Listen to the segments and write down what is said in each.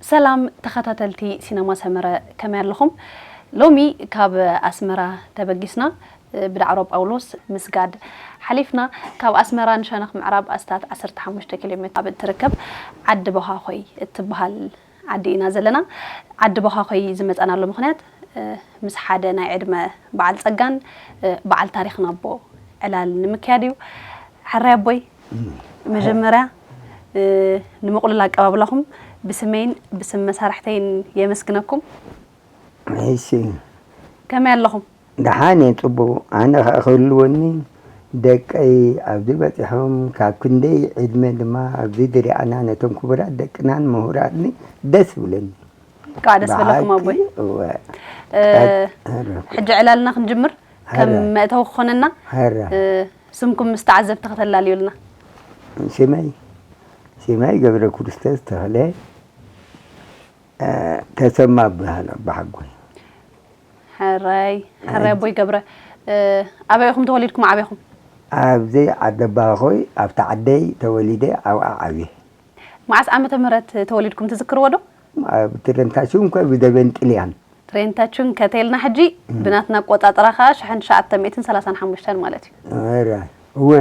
ሰላም ተኸታተልቲ ሲነማ ሰመረ፣ ከመይ ኣለኹም? ሎሚ ካብ ኣስመራ ተበጊስና፣ እ፣ ብዳዕሮ ጳውሎስ ምስጋድ ሓሊፍና፣ ካብ ኣስመራ ንሸነኽ ምዕራብ ኣስታት ዓሰርተ ሓሙሽተ ኪሎ ሜትር ኣብ እትርከብ ዓዲ ቦኻኾይ እትበሃል ዓዲ ኢና ዘለና። ዓዲ ቦኻኾይ ዝመጻናሉ ምኽንያት፣ እ፣ ምስ ሓደ ናይ ዕድመ በዓል ጸጋን፣ እ፣ በዓል ታሪኽን ኣቦ ዕላል ንምክያድ እዩ። ሕራይ ኣቦይ፣ መጀመርያ፣ እ፣ ንምቕሉል ኣቀባብላኹም ብስመይን ብስም መሳርሕተይን የመስግነኩም። እሺ። ከመይ ኣለኹም? ደሓን እየ፣ ጽቡቕ። ኣነ ኸኣ ክህልወኒ ደቀይ ኣብዚ በጺሖም፣ ካብ ክንደይ ዕድመ ድማ ኣብዚ ዝረኣና ነቶም ክቡራት ደቅናን ምሁራትን ደስ ይብለኒ። እንኳዕ ደስ በለኩም ብሓቂ፣ ኣቦይ። እወ። እ፣ ቀጥ-፣ ሕጂ ዕላልና ክንጅምር፣ ከም ሕረ። መእተዊ ክኾነና፣ ሕረ። እ፣ ስምኩም ምስ ተዓዘብቲ ከተላልዩልና። ስመይ፣ ስመይ ገብረ ክርስቶስ ተኽለ፣ እ፣ ተሰማ እበሃል፣ ኣባሓጎይ። ሕራይ፣ ሕራይ ኣቦይ ገብረ። እ፣ ኣበይ ኢኹም ተወሊድኩም ዓቢኹም? ኣብዚ ዓዲ ኣባኾይ፣ ኣብታ ዓደይ ተወሊደ ኣብኣ ዓብየ። መዓስ ዓመተ ምህረት ተወሊድኩም ትዝክርዎ ዶ? ኣብ ትረንታሽንኮ ብደበን ጥልያን። ትረንታሽንኮ ተይልና ሕጂ፣ እም። ብናትና ኣቆጻጽራ ኸኣ ሽሕን ትሽዓተ ሚእትን ሰላሳን ሓሙሽተን ማለት እዩ። ሕራይ። እወ።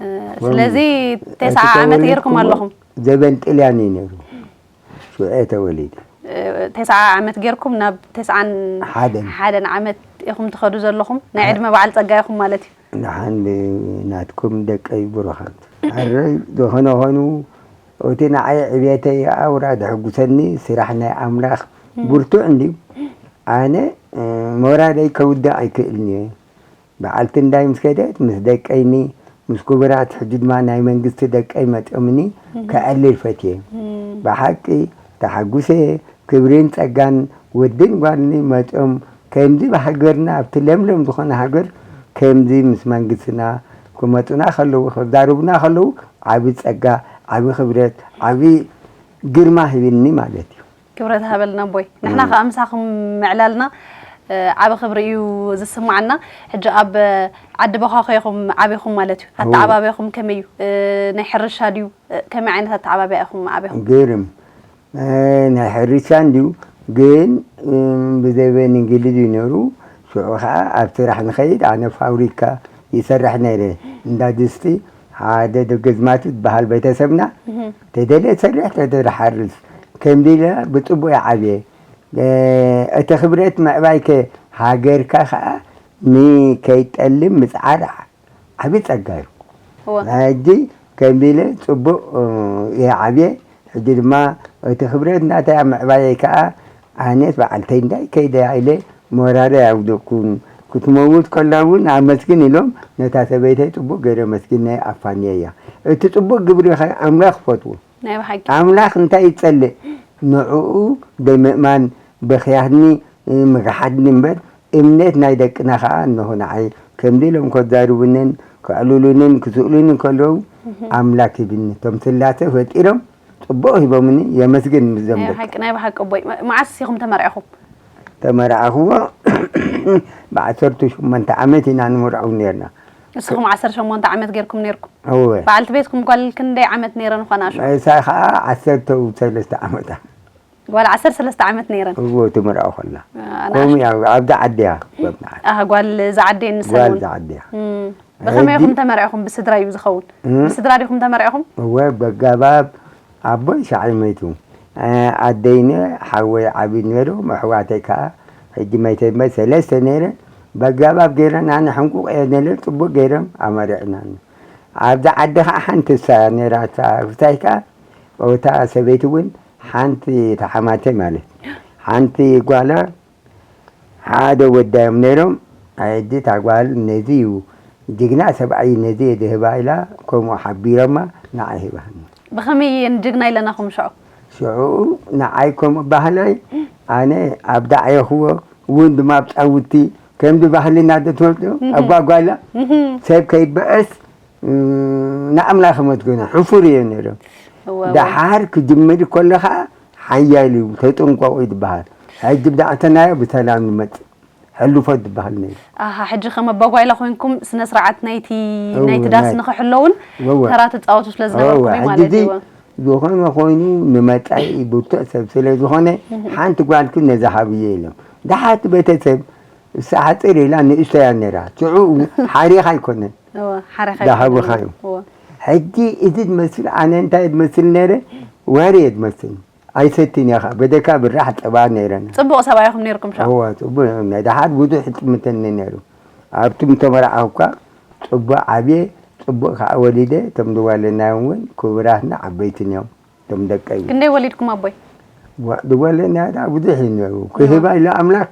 እ፣ ወ-፣ ስለዚ እቲ ተስዓ ዓመት ተወሊድኩሞ ጌርኩም ኣለኹም። ዘበን ጥልያን እዩ ነይሩ። ሽዑ ተወሊደ። እ፣ ተስዓ ዓመት ጌርኩም ናብ ተስዓን ሓደን። ሓደን ዓመት ኢኹም ትኸዱ ዘለኹም። ናይ እ። ዕድመ በዓል ጸጋ ኢኹም ማለት እዩ። ንሓን ናትኩም ደቀይ ብሩኻት። ሕራይ ዝኾነ ኾኑ፣ እቲ ንዓይ ዕብየተይ ኣውራ ዘሐጉሰኒ ስራሕ ናይ ኣምላኽ እም። ብርቱዕ እንድዩ። ኣነ፣ እ፣ ሞራለይ ከውድቕ ኣይክእልን እየ። በዓልቲ እንዳይ ምስ ከደት፣ ምስ ደቀይኒ፣ ምስ ክቡራት፣ ሕጂ ድማ ናይ መንግስቲ ደቀይ መጺኦምኒ፣ እም። ከዕልል ፈትየ። እም። ብሓቂ ተሓጉሰ፣ ክብርን ጸጋን ወድን ጓልን መጺኦም፣ ከምዚ ብሃገርና፣ ኣብቲ ለምለም ዝኾነ ሃገር፣ ከምዚ ምስ መንግስትና ክመጹና ከለዉ፣ ከዛርቡና ከለዉ፣ ዓቢ ጸጋ፣ ዓቢ ክብረት፣ ዓቢ ግርማ ሂብኒ ማለት እዩ። ክብረት ሃበልና ኣቦይ። ንሕና እም። ከኣ ምሳኹም ምዕላልና፣ እ፣ ዓቢ ክብሪ እዩ ዝስማዓና። ሕጂ ኣብ ዓዲ ቦኻኾ ኢኹም ዓቢኹም ማለት እዩ። እዎ። ኣተዓባብያኹም ከመይ እዩ? እ፣ ናይ ሕርሻ ድዩ? እ፣ ከመይ ዓይነት ኣተዓባብያ ኢኹም ዓቢኹም? ግርም። እ፣ ናይ ሕርሻ እንድዩ፣ ግን፣ እም፣ ብዘበን እንግሊዝ እዩ ነይሩ። ሽዑ ኸኣ ኣብ ስራሕ ንኸይድ፣ ኣነ ፋብሪካ ይሰርሕ ነይረ። እንዳ ድስቲ፣ ሓደ ደገዝማቲ ዝበሃል ቤተሰብና፣ እህ። ተደልየ ትሰርሕ፣ ተደልየ ሓርስ። ከምዚ ኢለ ብጽቡቕ ይዓብየ። እ፣ እቲ ክብረት ምዕባይከ ሃገርካ ኸኣ ንከይጠልም ምጽዓር ዓቢ ጸጋ እዩ። እወ። ሕጂ ከምዚ ኢለ ጽቡቕ፣ እ፣ እየ ዓብየ። ሕጂ ድማ እቲ ክብረት ናተይ ኣብ ምዕባየይ ከኣ ኣነስ በዓልተይ እንዳይ ከይደ ኢለ ሞራለይ ኣይውደቅኩን። ክትመውት ከላ እውን ኣመስግን ኢሎም ነታ ሰበይተይ ጽቡቕ ገይረ ኣመስጊነያ ኣፋንየያ። እቲ ጽቡቕ ግብሪ ኸ ኣምላኽ ይፈትዎ። ናይ ብሓቂ። ኣምላኽ እንታይ ይጸልእ? ንዕኡ ዘይምእማን፣ ብኽያትኒ፣ ምግሓድኒ እምበር፣ እምነት ናይ ደቅና ኸኣ እንሆ ንዓይ ከምዚ ኢሎም ከዛርቡንን ከዕልሉንን ክስእሉንን ከለዉ፣ እህ። ኣምላክ ሂብኒ። እቶም ስላሴ ፈጢሮም ጽቡቕ ሂቦምኒ፣ የመስግን ምስዞም ናይ ደቂ። ብሓቂ፣ ናይ ብሓቂ ኣቦይ። መ-፣ መዓስ ኢኹም ተመርዕኹም? ተመርዓኽዎ ብዓሰርተ ሸሞንተ ዓመት ኢና ንምርዓው ነርና። ንስኹም ዓሰርተ ሸሞንተ ዓመት ጌርኩም ነርኩም? እወ። በዓልቲ ቤትኩም ጓል ክንደይ ዓመት ነይረን ኾና ሽዑ? እሳ ኸኣ ዓሰርተ ሰለስተ ዓመታ። ጓል ዓሰርተ ሰለስተ ዓመት ነይረን። እዎ፣ ትምርዖ ከላ። አ፣ ከምኡ ንኣሽ-፣ እያ፣ ኣብዛ ዓዲ እያ፣ ኣብዛ ዓዲ። ኣህ፣ ጓል እዛ ዓዲ ንሰን ጓል እውን። እዛ ዓዲ እያ። እም። ብኸመይ ሕጂ ኢኹም ተመርዕኹም? ብስድራ እዩ ዝኸውን? እም? ብስድራ ዲኹም ተመርዕኹም? እወ፣ በጋባብ ኣቦይ ሻዕሪ መይቱ። አ፣ ኣደይነ ሓወይ ዓብዩ ነይሮም፣ ኣሕዋተይ ከኣ ሕጂ መይተ እምበር ሰለስተ ነይረን። በጋባብ ገይረን፣ ኣነ ሕንቁቕ እየ ነይረ፣ ጽቡቕ ገይሮም ኣመሪዕናኒ። ኣብዛ ዓዲ ከኣ ሓንቲ እሳ ነይራ፣ እታ ፍታይ ከኣ፣ እታ ሰበይቲ እውን ሓንቲ ተሓማተይ ማለት፣ ሓንቲ ጓላ ሓደ ወዳ እዮም ነይሮም። ሕጂ እታ ጓል ነዚ እዩ ጅግና ሰብኣይ ነዚ እየ ዝህባ ኢላ ከምኡ ሓቢሮማ ንዓይ ሂባኒ። ብኸመይ እየን ጅግና ኢለናኹም ሽዑ? ሽዑ ንዓይ ከምኡ ባህለይ ኣነ ኣብ ዳዕየኽዎ እውን ድማ ኣብ ጻውቲ ከምዚ ባህልና ዶ ትፈልጡ? ኣጓጓላ ሰብ ከይበአስ ንኣምላኽ መስገኖ ሕፉር እዮም ነይሮም። ደሓር ክጅምር ከሎ ከዓ ሓያል እዩ፣ ተጠንቀቑ ይበሃል። ሕጂ ብዳዕተናዮ ብሰላም ንመጽእ ሕሉፎ ዝበሃል ነይሩ። ኣሃ፣ ሕጂ ከም ኣባጓይላ ኮይንኩም ስነ ስርዓት ናይቲ ናይቲ ዳስ ንኽሕለውን ተራ ትጻወቱ ስለ ዝነበርኩም እዩ ማለት እዩ። ዝኾነ ኮይኑ ንመጻኢ ብርቱዕ ሰብ ስለ ዝኾነ ሓንቲ ጓልኪ ነዛ ሃብዮ ኢሎም። ደሓር እቲ ቤተሰብ እሳ ሓፂር ኢላ ንእሽቶ እያ ነይራ። ሽዑ ሓሪኻ ኣይኮነን እወ፣ ሓሪኻ ዳሃብኻ ኣይኮነን። እዩ። እወ። ሕጂ እዚ ዝመስል ኣነ እንታይ ዝመስል ነይረ? ወሬ እየ ዝመስል። ኣይሰትን እየ ኸዓ። በደካ ብራሕ ጸባ ነይረና። ጽቡቕ ሰብኣይ ኢኹም ነይርኩም ሻዕ? እወ፣ ጽቡቕ ነይሩ። ናይ ደሓር ብዙሕ ይጥምተኒ ነይሩ። ኣብቲ ምተመርዓኹ እኳ ጽቡቕ ዓብየ፣ ጽቡቕ ከዓ ወሊደ። እቶም ዝወለድናዮም እውን ክቡራትና ዓበይትን እዮም። እቶም ደቀይ። ክንደይ ወሊድኩም ኣቦይ? ዋ-፣ ዝወለድና ደኣ ብዙሕ እዩ ነይሩ። ክህባ ኢሉ ኣምላኽ፣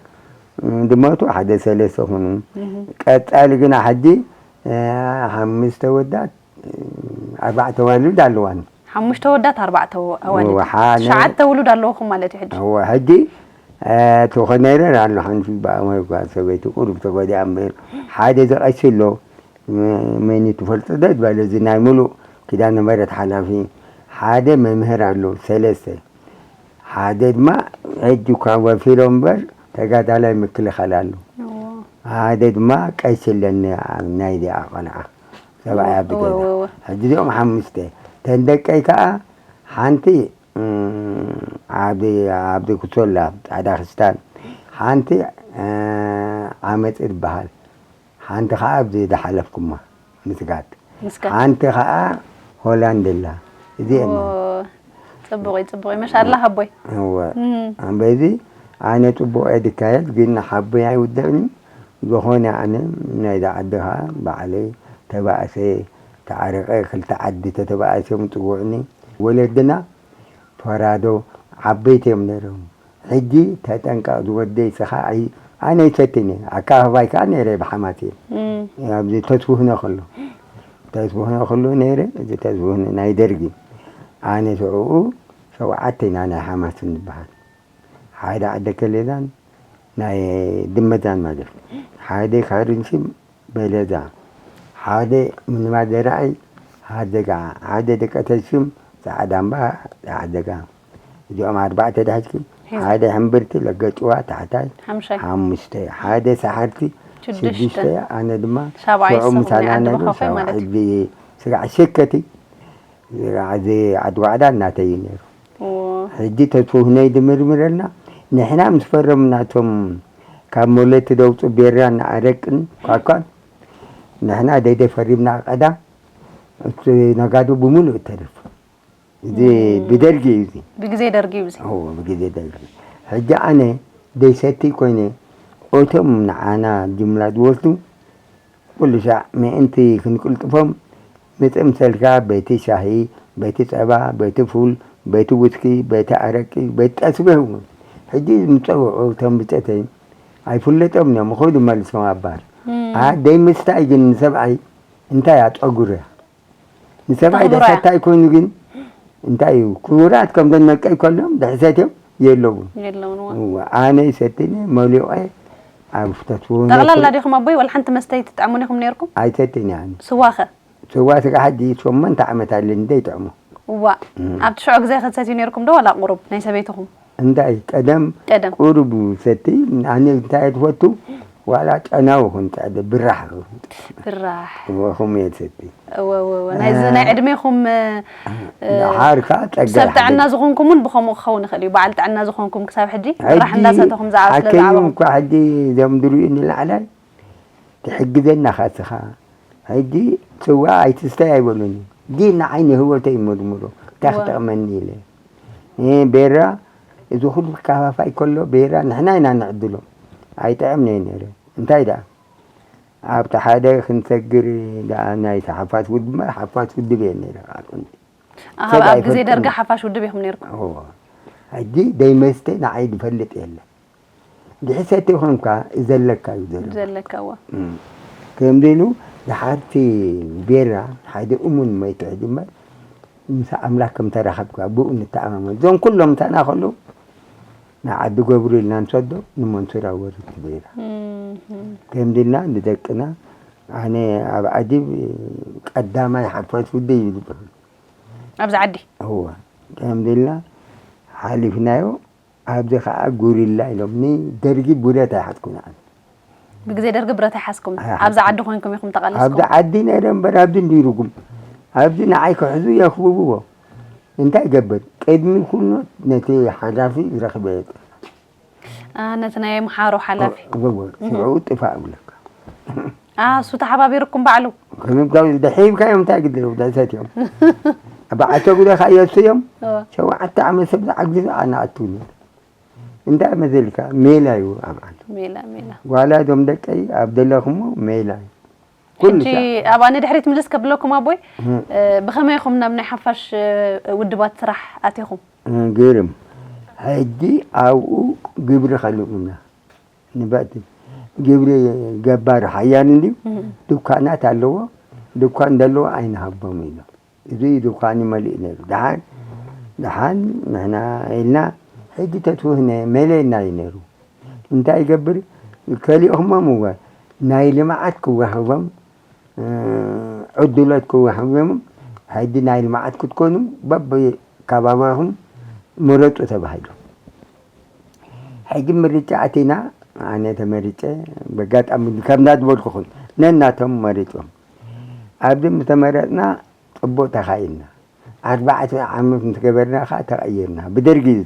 እም፣ ድመቱ ሓደ ሰለስተ ኹኑ። ቀጻሊ ግና ሕጂ፣ እ፣ ሓሙሽተ ወዳት፣ እ፣ ኣርባዕተ ኣዋልድ ኣለዋኒ። ሓሙሽተ ወዳት ኣርባዕተ ኣዋልድ። ወሓነ ትሽዓተ ውሉድ ኣለውኹም ማለት እዩ ሕጂ? እወ፣ ሕጂ፣ እ፣ ተኾነይረን ኣሎ ሓንቲ ብኣመይ ጓል ሰበይቲ ቁሩብ ተጎዲኣ እምበር ሓደ ዝቐሲ ኣሎ። መ-፣ መን እዩ ትፈልጦ ዶ ዝበለ እዚ ናይ ሙሉእ ኪዳነ ምሕረት ሓላፊ ሓደ መምህር ኣሎ፣ ሰለስተ። ሓደ ድማ ሕጂ እኳ ወፊሮም እምበር ተጋዳላይ ምክልኻል ኣሎ። እዎ። ሓደ ድማ ቀይሲ ኣለኒ ኣብ ናይ እዚኣ ቆልዓ። ሰብኣይ እዎ፣ ኣብ እዎ፣ ገዛ። እዎ፣ እዎ። ሕጂ እዚኦም ሓሙሽተ። ተን ደቀይ ከኣ ሓንቲ፣ እም፣ ዓብዲ፣ ዓብዲ ኩሶላ ጻዕዳ ክስታን፣ ሓንቲ፣ እ፣ ዓመጽ ትበሃል። ሓንቲ ኸዓ ኣብዚ ዝሓለፍኩማ ምስጋድ። ምስጋድ። ሓንቲ ኸዓ ሆላንድ ኣላ። እዚአን ኦ፣ ጽቡቕ እዩ፣ ጽቡቕ እዩ። መሻላ ሃቦይ። እወ። እም። ኣምበዚ ኣነ ጽቡቕ እየ ድካየድ፣ ግን ሓቦይ ኣይውደእኒ። ዝኾነ ኣነ ናይዛ ዓዲ ኸዓ ባዕለይ ተባእሰ፣ ተዓረቐ፣ ክልተ ዓዲ ተተባእስዮም ጽውዕኒ። ወለድና ፈራዶ ዓበይቲ እዮም ነይሮም። ሕጂ ተጠንቀቕ ዝወደይ፣ ስኻ ኣይ-፣ ኣነ ኣይሰትን እየ። ኣከባባይ ከኣ ነይረ ብሓማት እየ። እም። ኣብዚ ተስውህነ ከሎ፣ ተስውህነ ከሎ ነይረ፣ እዚ ተስውህነ ናይ ደርጊ። ኣነ ሽዑኡ ሸውዓተ ኢና ናይ ሓማት ንበሃል። ሓደ ዓደ ከሌዛን ናይ ድመዛን ማለት። ሓደ ካርንሽም በለዛ፣ ሓደ ምንማል ዘርኣይ ሃደጋ፣ ሓደ ደቀተሽም ጸዓዳ እምባ ጸዓደጋ። እዚኦም ኣርባዕተ ድሕዝኪ፣ ሒዝ። ሓደ ሕምብርቲ ለገጭዋ ታሕታይ፣ ሓምሻይ። ሓሙሽተ፣ ሓደ ሰሓርቲ ሽዱሽተ። ሽዱሽተ፣ ኣነ ድማ ሻብዓይ ሽዑ ንስኹም ምሳና ናይ ዓዲ ነይሩ፣ ብኻኹይ ማለት እዩ። ሻብዓይ ስጋዕ ሸከቲ፣ እዚ ዓዲ ዋዕዳ እናተይ እዩ ነይሩ። እዎ። ሕጂ ተስፉ ሁነይ ድምርምረልና፣ ንሕና ምስ ፈረምናቶም ካብ ሞለቲ ደውፁ ቤራን ኣረቅን ኳኳን፣ ንሕና ደይደ ፈሪምና ቀዳ፣ እቲ ነጋዶ ብምሉእ ተሪፉ። እዚ እም። ብደርጊ እዩ እዚ። ብግዜ ደርጊ እዩ እዚ። እዎ፣ ብግዜ ደርጊ። ሕጂ ኣነ ደይሰቲ ኮይነ፣ እቶም ንዓና ጅምላ ዝወስዱ፣ ኩሉ ሻዕ ምእንቲ ክንቅልጥፎም፣ ምጽምሰልካ በቲ ሻሂ፣ በቲ ጸባ፣ በቲ ፉል፣ በቲ ውስኪ፣ በቲ ኣረቂ፣ በቲ ጠስበ እውን። ሕጂ ዝምጸውዑ እቶም ብጸተይ ኣይፍለጦም እዮም፣ ኹዱ መልሶም ኣባር። እም። ኣ-፣ ደይ ምስታይ ግን ንሰብኣይ እንታይ እያ ጸጉር እያ። ንሰብኣይ ተኽብሮ እያ። ድሕሰታይ ኮይኑ ግን እንታይ እዩ? ክቡራት ከም ደነቀይ ከሎም ድሕሰት እዮም የለውን። የለውን፣ እዋ። እዋ፣ ኣነ ይሰትኒ መሊቐ ኣብ ፍተትዎ ጠቕላላ ነይሩ። ዲኹም ኣቦይ? ዋላ ሓንቲ መስተ ኣይትጥዕሙን ኢኹም ነይርኩም? ኣይሰትኒ ኣነ። ስዋኸ? ስዋ ስጋ ሕጂ ሸሞንተ ዓመት ኣለኒ ዘይጥዕሞ። እዋ። እም። ኣብቲ ሽዑ ግዜ ክትሰትዩ ነይርኩም ዶ ዋላ ቁሩብ ናይ ሰበይትኹም? እንታይ ቀደም ቀደም። ቁሩብ ሰቲ፣ ኣነ እንታይ ትፈቱ? ዋላ ጨናዊ ኹን ጸዕደ ብራሕ ኹን። ብራሕ። እወ፣ ኹም እየ ትሰቲ። እወ፣ እወ፣ እወ። ናይዚ እ፣ ናይ ዕድሜኹም፣ እ፣ ደሓር ከኣ ጸገ ሰብ ጥዕና ሓደ። ዝኾንኩምን ብኸምኡ ክኸውን ይኽእል እዩ። በዓል ጥዕና ዝኾንኩም ክሳብ ሕጂ ሕጂ ብራሕ እንዳሰተኹም ዝኣ-፣ ስለ ሓኪም ዝዓበኹም። እኳ ሕጂ እዞም ድሪኡ ንላዕላይ ትሕግዘና ኻስኻ። ሕጂ ስዋ ኣይትስተይ ኣይበሉኒ። ግን ንዓይ ንህይወተይ ይመርምሮ። እንታይ እወ። ክጠቕመኒ ኢለ። እ፣ ቤራ፣ እዚ ኩሉ ክከፋፋይ ከሎ ቤራ ንሕና ኢና ንዕድሎ። ኣይጥዕምን እየ ነይረ። እንታይ ደኣ? ኣብቲ ሓደ ክንሰግር ደኣ ናይቲ ሓፋሽ ውድብ እምበር ሓፋሽ ውድብ እየ ነይረ። ኣቁንቲ። ኣሃ፣ ሰብ ኣብ ግዜ ኣይፈልጥን። ደርጊ ሓፋሽ ውድብ ኢኹም ነይርኩም? እወ። ሕጂ ደይመስተ ንዓይ ዝፈልጥ የለን። ድሕሰቲ ኮንካ ዘለካ እዩ ዘሎ። ዘለካ፣ እዋ። እም። ከምዚ ኢሉ ድሓርቲ ቤራ ሓደ እሙን መይቱ ሕጂ እምበር ምስ ኣምላኽ ከም ተራኸብካ ብኡ ንተኣማመን። እዞም ኩሎም ምሳና ከለዉ ንዓዲ ገብሩ ኢልና ንሰዶ፣ ንመንሱራ ወርድ ትብል ኢላ። እም፣ እም። ከምዚ ኢልና ንደቅና፣ ኣነ ኣብ ዓዲ ቀዳማይ ሓፋሽ ውደይ ይብል። ኣብዚ ዓዲ? እወ። ከምዚ ኢልና ሓሊፍናዮ፣ ኣብዚ ኸዓ ጉሪላ ኢሎም፣ ንደርጊ ብረት ኣይሓዝኩን ኣነ። ብግዜ ደርጊ ብረት ኣይሓዝኩም? ኣይሓዝኩን። ኣብዚ ዓዲ ኮይንኩም ኢኹም ተቓሊስኩም? ኣብዚ ዓዲ ነይረ እምበር፣ ኣብዚ እንዲርጉም። ኣብዚ ንዓይ ክሕዙ የኽብብዎ። እንታይ ይገብር? ቅድሚ ኩኖት ነቲ ሓላፊ ዝረኽበ የጥፋ። አ፣ ነቲ ናይ ኣምሓሩ ሓላፊ። እወ፣ እወ፣ እህ። ሽዑ ጥፋእ እብለካ። አ፣ እሱ ተሓባቢርኩም ባዕሉ? ከምታ ደሒብካዮም እንታይ ግድለው፣ ደሰት እዮም። በዓልቲ ጉዳይ ከኣ የእሱ እዮም። እወ። ሸውዓተ ዓመት ሰብ ዝዓግዝ ኣነ ኣትውኒ። እንታይ መሰልካ? ሜላ እዩ ኣብ ዓዱ። ሜላ፣ ሜላ። ጓላ እዞም ደቀይ ኣብ ዘለኹሞ ሜላ እዩ። ኩሉ ሕጂ ሰዓት። ኣብኣ ንድሕሪት ምልስ ከብለኩም ኣቦይ፣ እህ። እ፣ ብኸመይ ኢኹም ናብ ናይ ሓፋሽ፣ እ፣ ውድባት ስራሕ ኣቲኹም? እ፣ ግርም። ሕጂ ኣብኡ ግብሪ ከልኡና። ንበእቲ ግብሪ ገባር ሓያል እንድዩ። እህ። ድኳናት ኣለዎ። ድኳን ዘለዎ ኣይንሃቦም ኢሎም። እዚ ድኳን እዩ መሊኡ ነይሩ። ደሓን፣ ደሓን ንሕና ኢልና ሕጂ ተትውህነ መለና እዩ ነይሩ። እንታይ ይገብር? ከሊእኹሞም እወ፣ ናይ ልምዓት ክወሃቦም፣ እ፣ ዕድሎት ክወሃቦም፣ ሕጂ ናይ ልምዓት ክትኮኑ በብከባቢኹም ምረጹ ተባሂሉ። ሕጂ ምርጫ ኣቲና፣ ኣነ ተመሪጸ፣ በጋጣሚ ከምዛ ዝበልኩኹም ነናቶም መሪጾም። ኣብዚ ምስ ተመረጽና ጽቡቕ ተኻኢልና። ኣርባዕተ ዓመት ምስ ገበርና ኸኣ ተቐይርና። ብደርጊ እዩ።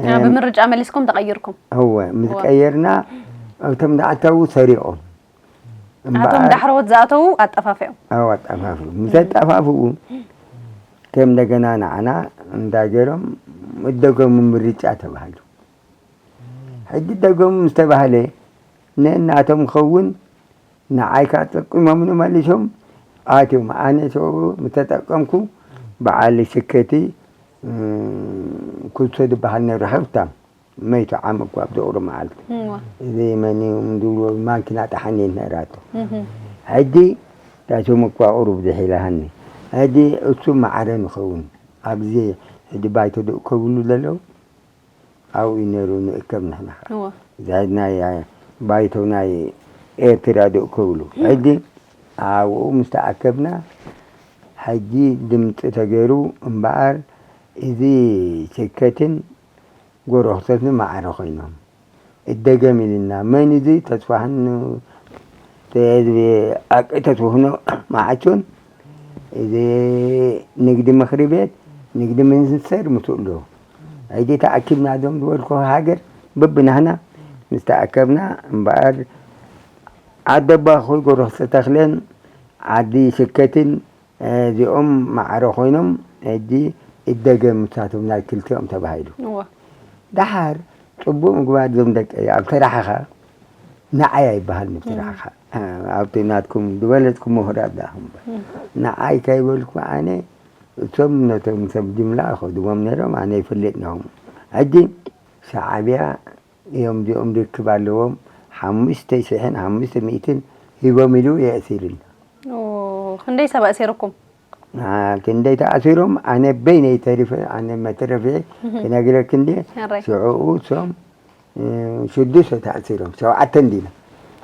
አ፣ ብምርጫ መሊስኩም ተቐይርኩም? እወ፣ ምስ እወ። ቀየርና፣ እቶም ዝኣተዉ ሰሪቖም። እቶም እምበኣር ዳሕረዎት ዝኣተዉ ኣጠፋፊኦም? ኣዎ፣ ኣጠፋፍኡ። ምስ ኣጠፋፍኡ፣ ከም እንደገና ንዓና እንታይ ገይሮም፣ እደገሙ ምርጫ ተባሂሉ። ሕጂ ደገሙ ምስ ተባህለ፣ ነናቶም ክኸውን ንዓይ ከኣ ጠቂሞምኒ መሊሶም ኣትዮም። ኣነ ሽዑ ምስ ተጠቀምኩ፣ በዓል ሽከቲ፣ እም፣ ኩሶ ዝበሃል ነይሩ ሃብታም፣ መይቱ ዓመ እኳ ኣብ ዝቕሩ መዓልቲ። እዋ። እዚ መን እዩ ዝብሎ፣ ማኪና ጠሓኒት ነይራቶ። እህ። ሕጂ እታ ሽሙ እኳ ቁሩብ ዝሒላሃኒ። ሕጂ እሱ ማዕረ ንኸውን። ኣብዚ ሕጂ ባይቶ ደው ከብሉ ዘለዉ፣ ኣብኡ እዩ ነይሩ ንእከብ ንሕና ኸዓ። እወ። እዚ ናይ ባይቶ ናይ ኤርትራ ደው ከብሉ። ሕጂ ኣብኡ ምስ ተኣከብና፣ ሕጂ ድምፂ ተገይሩ እምበኣር፣ እዚ ሽከትን ጎረኽሰትን ማዕረ ኮይኖም። እደገም ኢልና። መን እዚ ተስፋህን ህዝቢ ኣቂ ተስፋህኖ መዓቾን እዚ ንግዲ ምኽሪ ቤት፣ ንግዲ ሚኒስተር ምስኡ ኣለዉ። ሕጂ ተኣኪብና እዞም ዝበልኩ ሃገር በብናህና ምስ ተኣከብና እምበኣር ዓዲ ኣባኹ ጎረኽሰ ተኽለን ዓዲ ሽከትን እዚኦም ማዕረ ኮይኖም፣ ሕጂ እደገም ምሳቶም ናይ ክልቲኦም ተባሂሉ። እወ። ደሓር ጽቡቕ ምግባር እዞም ደቀይ ኣብ ስራሕኻ ንዓይ ኣይበሃልን፣ ብስራሕኻ፣ እ፣ ኣብቲ ናትኩም ዝበለጽኩም ምሁራት ዳኹም እምበር። እም። ንዓይ ከይበልኩ ኣነ፣ እቶም ነቶም ሰብ ጅምላ ይኸድዎም ነይሮም፣ ኣነ ይፈልጥ ነኹም። ሕጂ ሻዕብያ እዮም፣ እዚኦም ርክብ ኣለዎም፣ ሓሙሽተ ሽሕን ሓሙሽተ ሚእትን ሂቦም ኢሉ የእሲርና። ኦ፣ ክንደይ ሰብ ኣእሲርኩም? አ፣ ክንደይ ተኣሲሮም? ኣነ በይነይ ተሪፈ፣ ኣነ መትረፊ እህ። ክነግረክ እንድየ። ሕራይ። ሽዑኡ እሶም፣ እ፣ ሽዱሽተ ተኣሲሮም፣ ሸውዓተ እንዲና።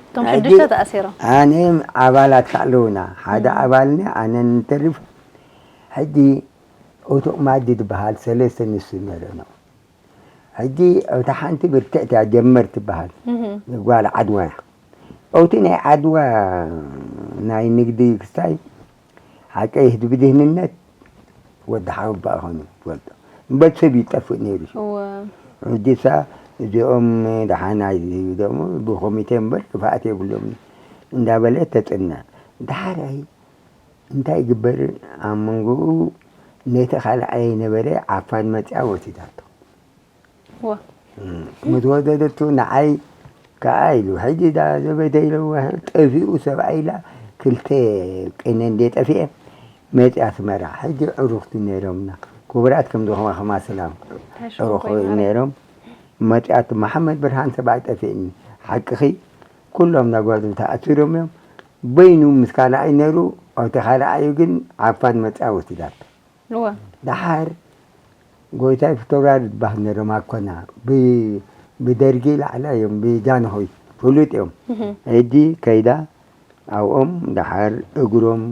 እቶም ሕጂ ሽዱሽተ ተኣሲሮም። ኣነ ኣባላት ከኣለውና፣ ሓደ እህ። ኣባልኒ ኣነ ንተርፍ። ሕጂ እቶ ማዲ ዝበሃል ሰለስተ ንሱ ነረና። ሕጂ እታ ሓንቲ ብርትዕቲ እያ፣ ጀመር ትበሃል። እህ። ጓል ዓድዋ እያ። እቲ ናይ ዓድዋ ናይ ንግዲ ክስታይ ሓቀይ ህዝቢ ድህንነት ወዲ ሓወባኣ ኾኑ ትፈልጦ። እምበር ሰብ ይጠፍእ ነይሩ። እወ። ሕጂሳ እዚኦም ደሓን ኣይዝህቡ ደሞ ብኮሚቴ እምበር ክፍኣት የብሎምን እንዳበለ ተጽንዕ። ዳሕራይ እንታይ ይግበር? ኣብ መንጎኡ ነቲ ካልኣይ ነበረ ዓፋን መጽያ ወሲዳቶ። ዋ። እም፣ ምስ ወሰደቱ ንዓይ ከኣ ኢሉ፣ ሕጂ ዳ ዘበደ ኢለዋ፣ ጠፊኡ ሰብኣይ ኢላ፣ ክልተ ቅነ እንዴ ጠፊኤ፣ መጺኣ ኣስመራ። ሕጂ ዕሩኽቲ ነይሮምና፣ ክቡራት ከም ዝኾማ ከማ ሰላም። ተሾም ዕሩኽ ኮይና። ነይሮም። መጺኣት፣ መሓመድ ብርሃን ሰብኣይ ጠፊእኒ። ሓቅኺ፣ ኩሎም ነጓዱ ተኣሲሮም እዮም። በይኑ ምስ ካልኣይ ነይሩ፣ እቲ ካልኣዩ ግን ዓፋን መጺኣ ወሲዳቶ። እወ። ደሓር ጎይታይ ፊተውራሪ ዝበሃል ነይሮም ኣኮና። ብ-፣ ብደርጊ ላዕላ እዮም፣ ብጃንሆይ ፍሉጥ እዮም። እህም። ሕጂ ከይዳ ኣብኦም ደሓር እግሮም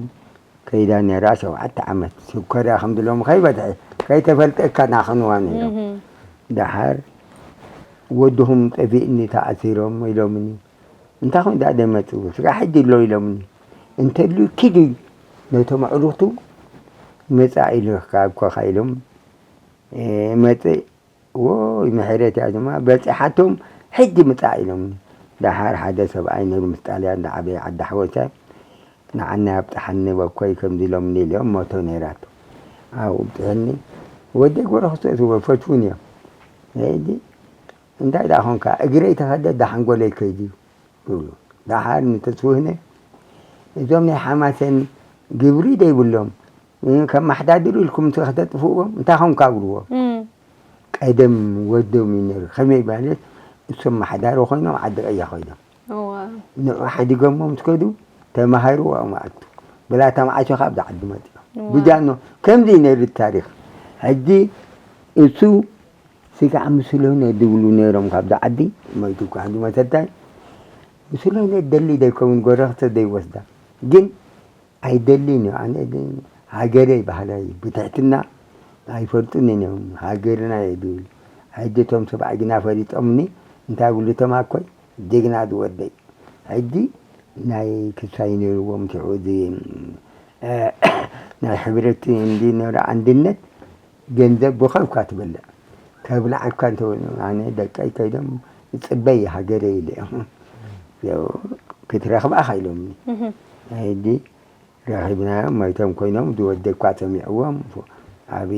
ከይዳ ነይራ ሸውዓተ ዓመት። ሽኮርያ ከም ድሎም ከይበዝሐ ከይተፈልጠካ ናኸንዋ ነይሮም። እህም። ደሓር ወድኹም ጠፊእኒ ተኣሲሮም ኢሎምኒ። እንታይ ኾን ደኣ ደመጹ? ስጋ ሕጂ ኣሎ ኢሎምኒ። እንተሉ ኪዱ ነቶም ኣዕሩኽቱ መጻ ኢሉ ካብ ኮኻ ኢሎም፣ እ፣ መጽእ። ወይ ምሕረት እያ ድማ በጺሓቶም ሕጂ ምጻእ ኢሎምኒ። ደሓር ሓደ ሰብኣይ ነይሩ ምስ ጣልያን ዝዓበየ ዓዲ ሓወሰ። ንዓና ኣብጽሓኒ በኮይ ከምዚ ኢሎምኒ ኢሎም ሞቶ ነይራቶ። ኣብኡ ኣብጽሐኒ። ወደይ ጎረኽስቶ እትወፈትውን እዮም። ሕጂ እንታይ ደኣ ኾንካ? እግረይ ተኸደ ደሓንጎለይ ከይዱ እዩ ይብሉ። ደሓር ንተስውህነ እዞም ናይ ሓማሴን ግብሪ ደይብሎም፣ እ፣ ከመሓዳድሩ ኢልኩም እቲ ከተጥፍእዎም እንታይ ኾንካ ብልዎ። እም። ቀደም ወዶም እዩ ነይሩ። ከመይ ማለት እሶም ማሓዳሪ ኮይኖም ዓዲ ቀያ ኮይኖም። እዋ። ንዑ ሓዲጎሞም ትከዱ፣ ተማሃሩ ኣብኡ ኣቱ። ብላታ መዓሾ ካብ ዓዲ መጽኦም። እዋ። ብጃኖ ከምዚ እዩ ነይሩ ታሪኽ። ሕጂ እሱ ስጋዕ ምስሎነ ድብሉ ነይሮም ካብዛ ዓዲ፣ መይቱ እኳ ሕጂ መሰታይ። ምስሎነ ደሊ ደይከውን ጎረኽተ ደይወስዳ። ግን ኣይደልን እዩ። ኣነ ግን ሃገረይ ባህለይ ብትሕትና ኣይፈልጡን እዮም። ሃገርና እየ ድብል። ሕጂ እቶም ሰብኣይ ግና ፈሊጦምኒ እንታይ ብሉ እቶም ኣኮይ ጅግና ዝወደይ። ሕጂ ናይ ክሳይ ነይርዎም ትዑ እዚ፣ እ፣ ናይ ሕብረት እንዲ ነይሩ ኣንድነት ገንዘብ ብኸልኳ ትበልዕ። ከብልዓካ እንተ ኣነ ደቀይ ከይዶም ይጽበይ ሃገረይ ኢለ። ያው ክትረኽባ ኢሎምኒ። እህ። ሕጂ ረኺብናዮም፣ መይቶም ኮይኖም፣ ዝወደኳ ሰሚዕዎም፣ ኣብ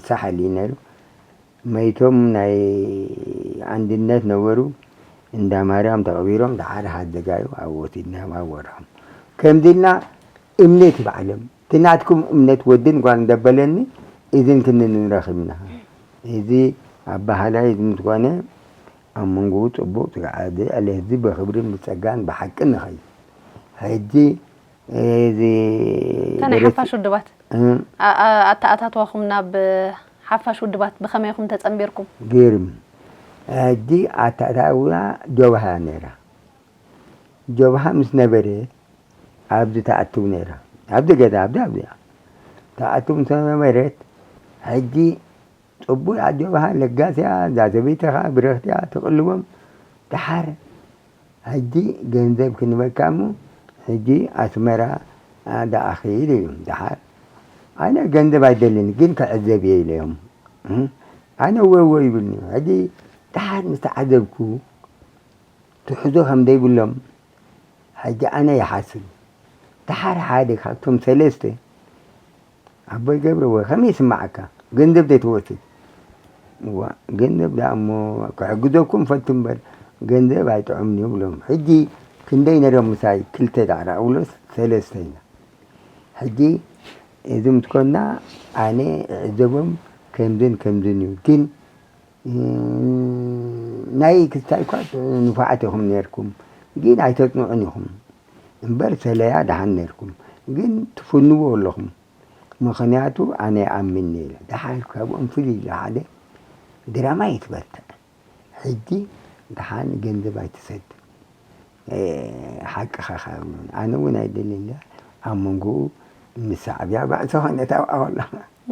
ሳሕል እዩ ነይሩ። መይቶም ናይ ኣንድነት ነበሩ፣ እንዳ ማርያም ተቐቢሮም፣ ደሓር ሃደጋዩ ኣብ ወሲድናዮም ኣብ ወርሖም። ከምዚ ኢልና እምነት ይበዓሎም። እቲ ናትኩም እምነት ወድን ጓል እንደበለኒ፣ እዝን ክንንን ረኺብና። እዚ ኣበሃላይ እዚ ምስ ኮነ፣ ኣብ መንጎኡ ጽቡቕ ጽግዓት፣ እዚ በኽብርን ብጸጋን ብሓቅን ንኸይድ። ሕጂ እዚ እታ ናይ ደረስ-፣ ሓፋሽ ውድባት እ? ኣ-፣ ኣ-፣ ኣተኣታትዋኹም ናብ ሓፋሽ ውድባት ብኸመይ ኢኹም ተጸንቢርኩም? ገይርም። ሕጂ ኣተኣታትዋ ጆብሃ ነይራ። ጆብሃ ምስ ነበረ ኣብዚ ተኣትው ነይራ። ኣብዚ ገዛ፣ ኣብዚ፣ ኣብዚ። ተኣትው ምስ ነበረት፣ ሕጂ ጽቡይ ኣጆባሃ ለጋስያ፣ እዛ ሰበይቲ ኸኣ ብርኽትያ ትቕልቦም። ደሓር ሕጂ ገንዘብ ክንበካ እሞ፣ ሕጂ ኣስመራ፣ ኣ፣ ደኣ ኺድ እዩ። ደሓር ኣነ ገንዘብ ኣይደልን፣ ግን ክዕዘብ እየ ኢለዮም። እ? ኣነ ወ፣ ወ ይብልኒ። ሕጂ ደሓር ምስ ተዓዘብኩ፣ ትሕዞ ከም ዘይብሎም፣ ሕጂ ኣነ ይሓስብ። ደሓር ሓደ ካብቶም ሰለስተ ኣቦይ ገብረ ወይ ከመይ ይስምዓካ? ገንዘብ ዘይትወስድ? እዋ፣ ገንዘብ ደኣ እሞ ክሕግዘኩም ፈቱ እምበር፣ ገንዘብ ኣይጥዑምን እዩ ብሎም። ሕጂ ክንደይ ነይሮም ምሳይ? ክልተ ዳዕራ እብሎስ ሰለስተ ኢና። ሕጂ እዚ ምስ ኮና ኣነ እዕዘቦም ከምዝን ከምዝን እዩ። ግን፣ እ፣ ናይ ክስታይ እኳ ንፉዓት ኢኹም ነይርኩም፣ ግን ኣይተጽንዑን ኢኹም። እምበር ሰለያ ደሓን ነይርኩም፣ ግን ትፍንዎ ኣለኹም። ምኽንያቱ ኣነ ይኣምን ኢለ። ደሓር ካብኦም ፍልይ ኢለ ሓደ ድራማ እዩ ትበርትዕ። ሕጂ ደሓን ገንዘብ ኣይትሰድ። እ፣ ሓቅኻ ካብ ኣነ እውን ኣይደልን እያ። ኣብ መንጎኡ ምስ ሻዕብያ ባእሲ ኾነት ኣብኣ ከሎ።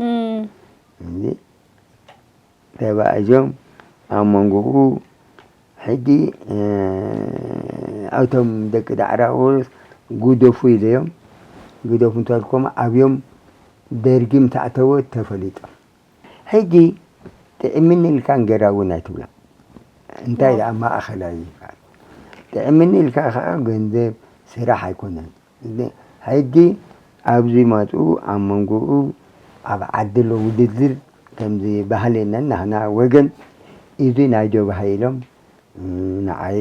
እም። እንዲ ተባእዞም ኣብ መንጎኡ ሕጂ፣ እ፣ እቶም ደቂ ዳዕራኦስ ጉደፉ ኢለዮም። ግደፉ እንተልኮም ኣብዮም ደርጊ ምስ ኣተወ ተፈሊጦም። ሕጂ ጥዕምኒ ኢልካ እንጌራ እውን ኣይትብላ። እንታይ ዋው። ደኣ ማእኸላይ ይበሃል። ጥዕምኒ ኢልካ ኸዓ ገንዘብ ስራሕ ኣይኮነን። ሕጂ ኣብዚ መጹ ኣብ መንጎኡ ኣብ ዓዲ ኣሎ ውድድር ከምዚ ባህሊ የለን ናህና ወገን እዚ ናይ ጀብሃ ኢሎም ንዓይ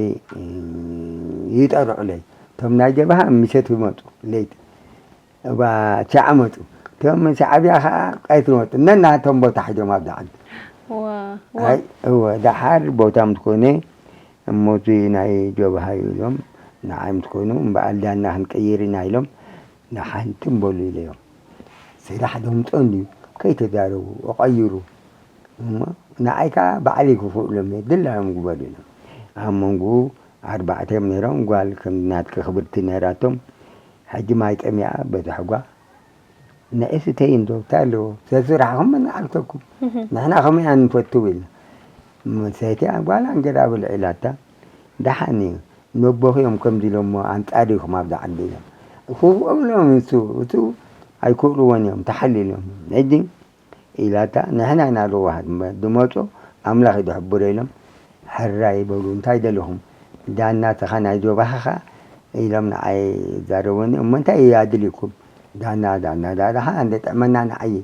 ይጠርዑለይ። እቶም ናይ ጀብሃ ምሸት ይመጹ ለይቲ እባ ቻዕ መጹ። እቶም ሻዕብያ ኸዓ ቀትሪ መጹ። ነናቶም ቦታ ሒዞም ኣብዛ ዓዲ። ዋ፣ ዋ። ኣይ፣ እወ፣ ደሓር ቦታ ምስ ኮነ፣ እሞ እቲ ናይ ጀብሃ ኢሎም ንዓይ ምስ ኮኑ፣ እምበኣል ዳና ክንቀይር ኢና ኢሎም፣ ንሓንቲ እምበሉ ኢለዮም። ስራሕ ደምጾ እንድዩ፣ ከይተዛረቡ፣ ኣቐይሩ። እሞ ንዓይ ከዓ ባዕለይ ክኽእሎም እየ፣ ድላዮም ግበሩ ኢሎም። ኣብ መንጎኡ ኣርባዕተ እዮም ነይሮም፣ ጓል ከም ናትኪ ክብርቲ ነይራቶም። ሕጂ ማይ ጠሚኣ በዛሕጓ፣ ንዒ ስተይ እንዶ እንታይ ኣለዎ? ሰስራሕኹም ንዓግተኩም። ንሕና ከምኡ ኢና ንፈቱ ኢልና። ሰትያ ጓላ እንጀራ ብልዒ ኢላታ። ደሓን እዩ። ነቦኺ እዮም ከምዚ ኢሎሞ ኣንጻር ኢኹም ኣብዛ ዓዲ ኢሎም። ክኽእሎም እሱ፣ እሱ ኣይክእልዎን እዮም፣ ተሓሊሎም። ሕጂ ኢላታ፣ ንሕና ኢና ለዋሃት እምበር፣ ዝመጹ ኣምላኽ እዩ ዝሕብሮ ኢሎም። ሕራይ በሉ፣ እንታይ ደሊኹም? ዳና ተኻ ናይ ጆባኻ ኢሎም ንዓይ ይዛረቡኒ። እሞ እንታይ እዩ ኣድልይኩም? ዳና፣ ዳና፣ ዳና፣ ደሓ እንደ ጥዕመና ንዓይ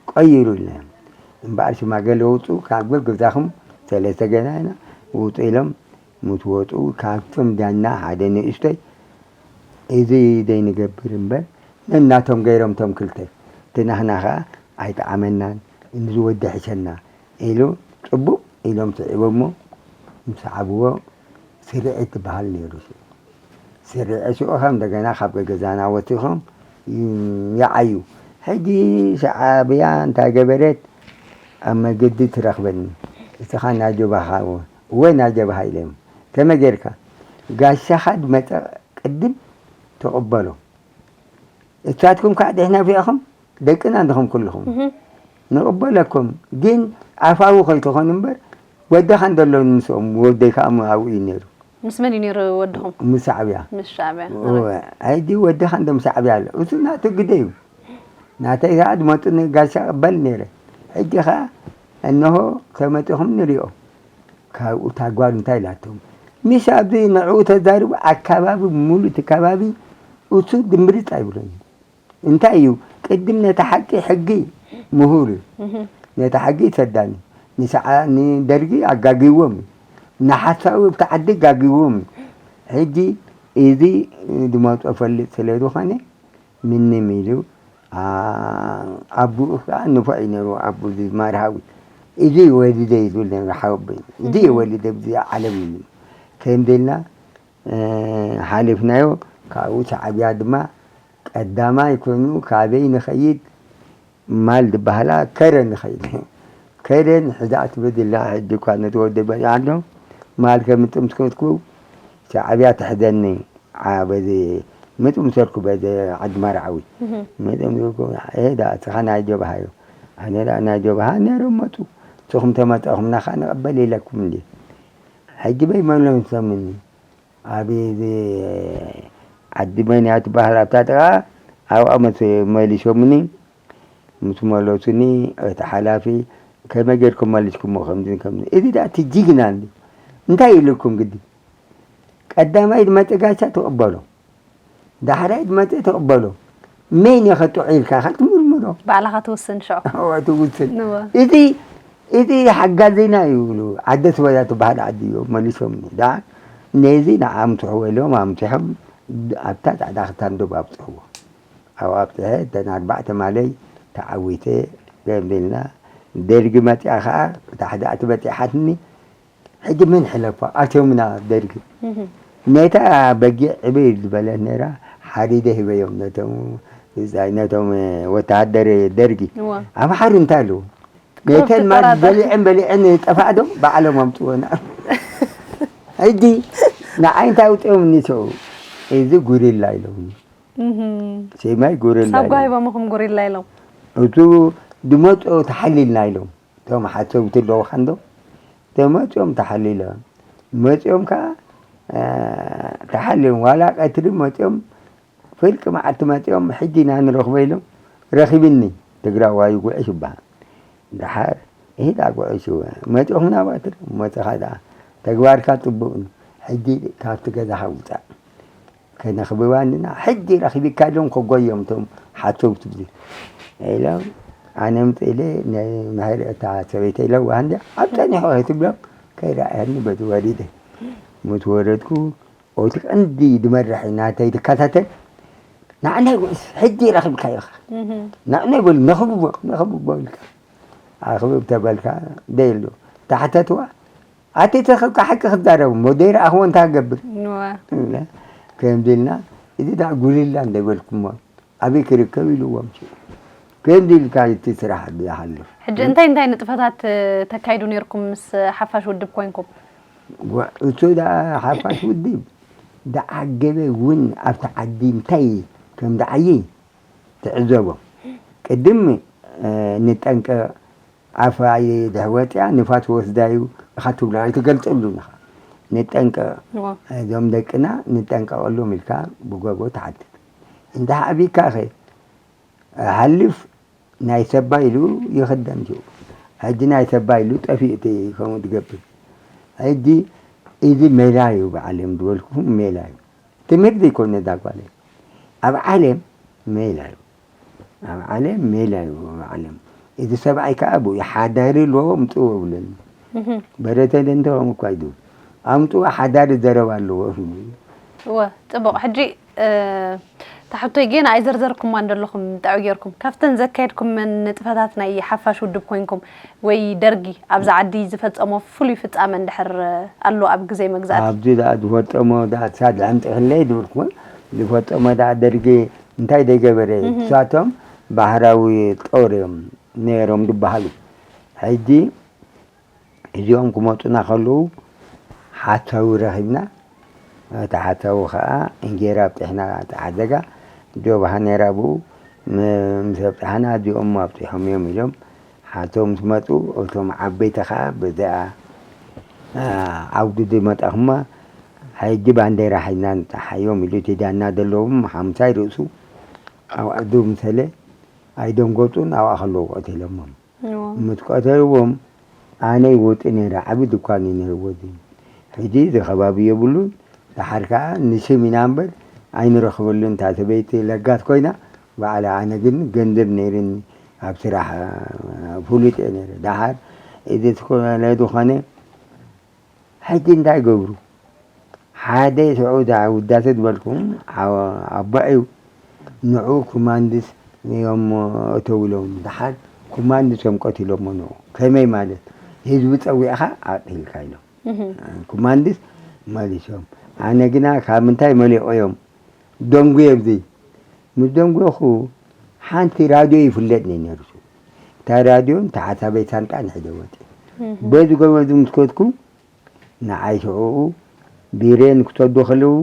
ቀይሩ ኢሎም። እምበኣር ሽማገለ ውጹ፣ ካብ ገዛኹም ሰለስተ ገዛ ኢና፣ ውጹ ኢሎም። ምስ ወጹ፣ ካብቶም ዳና ሓደ ንእሽተይ፣ እዚ ዘይንገብር እምበር፣ ነናቶም ገይሮም እቶም ክልተ። እቲ ናህና ኸኣ ኣይጠዓመናን፣ እዚ ወዲ ሕሸና ኢሉ፣ ጽቡቕ ኢሎም ስዒቦሞ፣ ምስ ሰዓብዎ፣ ስርዒት ትበሃል ነይሩ። ስርዒ ሽዑ ኸም እንደገና ካብ ገዛና ወሲኾም ይዓዩ። ሕጂ ሻዕብያ እንታይ ገበረት? ኣብ መገዲ ትረኽበኒ። እስኻ ናይ ጀብሃኻ እወ፣ እወ ናይ ጀብሃ ኢለ እዮም። ከመይ ጌርካ? ጋሻኻ ዝመጸ ቅድም ተቐበሎ። እሳትኩም ከዓ ደሕና ፊዕኹም ደቅና እንዲኹም ኩልኹም። እህ። ንቕበለኩም፣ ግን ኣፋዊ ከይትኾኑ እምበር፣ ወደኻ እንደሎ ምስኦም፣ ወደይ ከዓ ኣብኡ እዩ ነይሩ። ምስ መን እዩ ነይሩ ወድኹም? ምስ ሻዕብያ። ምስ ሻዕብያ። እወ፣ ሕጂ ወደኻ እንደ ምስ ሻዕብያ ኣሎ። እሱ ናቱ ግደ እዩ። ናተይ ከዓ ዝመፁኒ ጋሻ ቅበል ነይረ። ሕጂ ከዓ እንሆ ተመፂኹም ንሪኦ። ካብኡ እታ ጓል እንታይ ኢላቶም? ምስ ኣብዚ ንዕኡ ተዛሪቡ ኣካባቢ ሙሉ እቲ ከባቢ እሱ ድምርፅ ኣይብሎን እዩ። እንታይ እዩ? ቅድም ነቲ ሓቂ ሕጊ ምሁር እዩ። እህ። ነቲ ሓቂ ይሰዳኒ። ንሰዓ-፣ ንደርጊ ኣጋጊዎም እዩ። ንሓሳዊ ኣብቲ ዓዲ ኣጋጊዎም እዩ። ሕጂ እዚ ዝመፆ ፈልጥ ስለ ዝኾነ ምንም ኢሉ፣ ኣ-፣ ኣቡኡ ከዓ ንፉዕ እዩ ነይሩ፣ ኣቡ እዚ ማርሃዊ። እዚ ወሊደ እዩ ዝብል ነይሩ፣ ሓወቦይ። እዚ እህ። ወሊደ፣ እዚ ዓለም እዩ። ከምዚ ኢልና፣ እ፣ ሓሊፍናዮ። ካብኡ ሻዕብያ ድማ ቀዳማይ ኮይኑ ካበይ ንኸይድ ማል ዝበሃላ ከረን ንኸይድ። ከረን ሕዛ ትበድላ ሕጂ እኳ ነቲ ወዲ በልዓ ኣሎ። ማል ከምጥምስከትኩ ሻዕብያ ትሕዘኒ። ዓ-፣ በዚ ምጥምሰርኩ በዚ ዓዲ መርዓዊ። እህ። ምጥምሰርኩ፣ "ኤ፣ ዳ እስኻ ናይ ጀብሃ እዩ። ኣነ ዳ ናይ ጀብሃ ነይሮም መጹ። ንስኹም ተመጻኹምና ኸኣ ንቐበል ኢለኩም እንዲ። ሕጂ በይ መለምሰምኒ?" ኣብ እዚ ዓዲ መን እያ ትበሃል ኣብታ ጥቓ ኣብኣ መስ-፣ መሊሶምኒ። ምስ መለሱኒ እቲ ሓላፊ፣ "ከመይ ጌርኩም መሊስኩሞ ከምዚ ከምዚ?" እዚ ደኣ እቲ ጅግና እንዲ እንታይ ኢልኩም ግዲ? ቀዳማይ ዝመጸ ጋሻ ትቕበሎ፣ ዳሕራይ ዝመጸ ትቕበሎ። መን ኢኻ ጥዑይ ኢልካ ኢኻ ትምርምሮ። ባዕልኻ ትውስን ሽዑ። እወ፣ ትውስን። እወ። እዚ፣ እዚ ሓጋዜና እዩ ይብሉ። ዓደ ስወያ ትበሃል ዓዲ እዮም መሊሶምኒ። ደኣ ነዚ ንዓ ኣምስሕዎ ኢሎም ኣምሲሖም ኣብታ ጻዕዳ ክታን ዶብ ኣብጽሕዎ። ኣብኡ ኣብጽሐ እተን ኣርባዕተ ማለይ ተዓዊተ ገምቢልና። ደርጊ መጺኣ ኸኣ እታ ሕዛእቲ በጺሓትኒ። ሕጂ መን ሕለፋ? ኣትዮምና ደርጊ። እህ። ነታ በጊዕ ዕብይ ዝበለት ነይራ ሓሪደ ሂበዮም ነቶም፣ እዛ ነቶም ወተሃደር ደርጊ። እዋ። ኣብ ሓሩ እንታይ ኣለዎ? ነተን ማር ትጠራጠር። በሊዐን በሊዐን ጠፋእዶም ባዕሎም ኣምፅወና። ሕጂ ንዓይ እንታይ ኣውፅኦም ንሰው? እዚ ጉሪላ ኢሎም። እህ። ሴማይ ጉሪላ ሳጓ ኢሎም። ሂቦምኹም ጉሪላ ኢሎም። እቱ ድመፆ ተሓሊልና ኢሎም። እቶም ሓሰብቲ ኣለዉ ኸንዶ ተመፂኦም ተሓሊሎም። መፂኦም ከዓ፣ እ፣ ተሓሊሎም። ዋላ ቀትሪ መፂኦም፣ ፍርቂ መዓልቲ መፂኦም፣ "ሕጂ ኢና ንረኽቦ" ኢሎም። ረኺብኒ። ትግራዋይ ጉዕሽ ይበሃል። ደሓር፣ "እሂ ደኣ ጉዕሽ፣ መፂኹም ናብ ቀትሪ፣ መፂኻ ደኣ፣ ተግባርካ ፅቡቕ እዩ። ሕጂ ካብቲ ገዛኻ ውፃእ። ከነኽብባ እንዲና፣ ሕጂ ረኺብካ ኢሎም ከጎዮም እቶም ሓሰብቲ ብዙ" ኢሎም፣ ኣነ ምፅ ኢለ ነ-፣ መሕር እታ ሰበይተይ ለዋህ እንድያ፣ ኣብ ጸኒሑ ከይትብሎም ከይረኣየኒ በቲ ወሪደ። ምስ ወረድኩ፣ እቲ ቀንዲ ዝመርሕ ናተይ ዝከታተል፣ "ንዓናይ ጉዕሽ ሕጂ ረኺብካዮ ኢኻ። እህ። ንዓናይ በሉ፣ ነኽብቦ፣ ነኽብቦ" ኢልካ። ኣኽብብ ተበልካ፣ ደይሉ። ታሕተትዋ፣ ኣቲ ተኸብካ ሓቂ ክትዛረብ እሞ፣ ዘይረኣኽዎ እንታይ ክገብር? እዋ። እለ፣ ከምዚ ኢልና፣ እዚ ደኣ ጉሪላ እንደ በልኩሞ፣ ኣበይ ክርከብ ኢልዎም። ክንዲ ኢልካ እቲ ስራሕ ዝሓልፍ። ሕጂ እንታይ እንታይ ንጥፈታት ተካይዱ ነርኩም ምስ ሓፋሽ ውድብ ኮይንኩም? እሱ ሓፋሽ ውድብ ደዓገበ እውን ኣብቲ ዓዲ እንታይ ከም ደዓየ ትዕዘቦ። ቅድም ንጠንቀ ኣፋ ድሕወፅያ ንፋስ ወስዳዩ ኢኻ ትብሎ ኣይትገልፀሉን ኢኻ። ንጠንቀ እዞም ደቅና ንጠንቀቐሎም ኢልካ ብጎቦ ትሓትት። እንተ ሓቢካ ኸ ሓልፍ ናይ ሰባ ኢሉ ይኽደን እዩ። ሕጂ ናይ ሰባ ኢሉ ጠፊኡ እቲ ከምኡ ትገብር። ሕጂ እዚ ሜላ እዩ ብዓለም ዝበልኩኹም ሜላ እዩ። ትምህርቲ ዘይኮነ እዛ ጓለይ ኣብ ዓለም ሜላ እዩ። ኣብ ዓለም ሜላ እዩ ኣብ ዓለም። እዚ ሰብኣይ ከዓ ብኡ ሓዳሪ ኣለዎ ምፅዎ ብለኒ። በረተለ እንተ ከምኡ እኳ እዩ ኣምፅዎ ሓዳሪ ዘረባ ኣለዎ። እወ ፅቡቕ ሕጂ ተሕቶይ ጌና ኣይዘርዘርኩማ እንደለኹም ጠዑ ጌርኩም ካብተን ዘካየድኩመን ንጥፈታት ናይ ሓፋሽ ውድብ ኮይንኩም ወይ ደርጊ ኣብዛ ዓዲ ዝፈፀሞ ፍሉይ ፍፃመ እንድሕር ኣሎ ኣብ ግዜ መግዛእቲ ኣብዚ ደኣ ዝፈፀሞ ደኣ ሳድ ዕምፅሕለይ ድብልኩ ዝፈፀሞ ደኣ ደርጊ እንታይ ደይገበረ ንሳቶም ባህራዊ ጦር እዮም ነይሮም ዝበሃሉ ሕጂ እዚኦም ክመፁና ከለዉ ሓሳዊ ረኺብና እቲ ሓሳዊ ከዓ እንጌራ ኣብጢሕና ተዓደጋ ጆብሃ ነይራ ብኡ ምስ ኣብፅሓና እዚኦም ኣብፂሖም እዮም ኢሎም ሓቶም ምስ መፁ እቶም ዓበይቲ ከዓ በዚኣ ዓውዲ ዝመጣኹማ ሕጂ ባንዴራ ሒዝና ንፀሓዮም ኢሉ እቲ ዳና ዘለዎም ሓምሳይ ርእሱ ኣብዓዱ ምሰለ ኣይደንገፁን ኣብኣ ከለዉ ቀቲሎሞም ምስ ቀተልዎም ኣነ ይወፂ ነይረ ዓብዪ ድኳን እዩ ነይርዎ እዚ ሕጂ እዚ ከባቢ የብሉን ደሓር ከዓ ንስም ኢና እምበር ኣይንረኽበሉን እታ ሰበይቲ ለጋስ ኮይና በዓላ ኣነ ግን ገንዘብ ነይርኒ ኣብ ስራሕ ፍሉጥ እየ ነይረ ደሓር እዚ ዝኾነ ዝኾነ ሕጂ እንታይ ገብሩ ሓደ ሽዑ እዛ ውዳሰ ዝበልኩም ኣቦ እዩ ንዑ ኩማንድስ እዮም እተው ኢሎም ደሓር ኩማንድስ እዮም ቀቲሎሞ ንዑ ከመይ ማለት ህዝቢ ፀዊዕኻ ኣቕቲልካ ኢሎም ኩማንድስ መሊሶም ኣነ ግና ካብ ምንታይ መሊቆ እዮም ደንጉየ ብዚ ምስ ደንጎኹ ሓንቲ ራድዮ ይፍለጥኒ ነርሱ እታ ራድዮን ተሓሳበይ ሳንጣን ሕደ ወፂ በዚ ጎበዚ ምስ ከድኩ ንዓይ ሽዕኡ ቢሬን ክሰዱ ከለዉ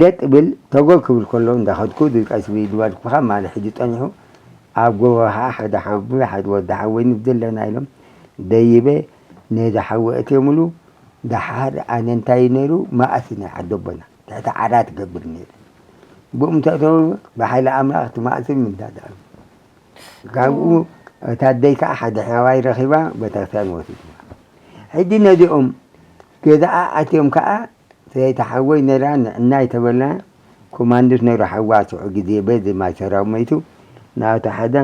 ለጥ ብል ተጎ ክብል ከሎ እንዳኸድኩ ድቀስቢ ዝበልኩኻ ማለ ሕጂ ፀኒሑ ኣብ ጎቦ ከዓ ሓደ ሓዊ ሓደ ወዲ ሓወይኒ ብዘለና ኢሎም ደይበ ነዚ ሓዊ ኣእትዮምሉ ደሓር ኣነ እንታይ ነይሩ መኣሲ ናይ ዓደቦና ትሕቲ ዓራት ገብር ነይሩ ብኡ ምተእተው ብሓይሊ ኣምላኽ እቲ መኣሲ ምንዳድ ካብኡ እታ ኣደይ ከዓ ሓደ ሕያዋይ ረኺባ ቤተክርስትያን ወሲድዋ ሕጂ ነዚኦም ገዛኣ ኣትዮም ከዓ ሰበይቲ ሓወይ ነይራ ንዕና ኣይተበልና ኮማንዶስ ነይሩ ሓዋ ሽዑ ግዜ በዚ ማይ ሰራው መይቱ ናብቲ ሓደ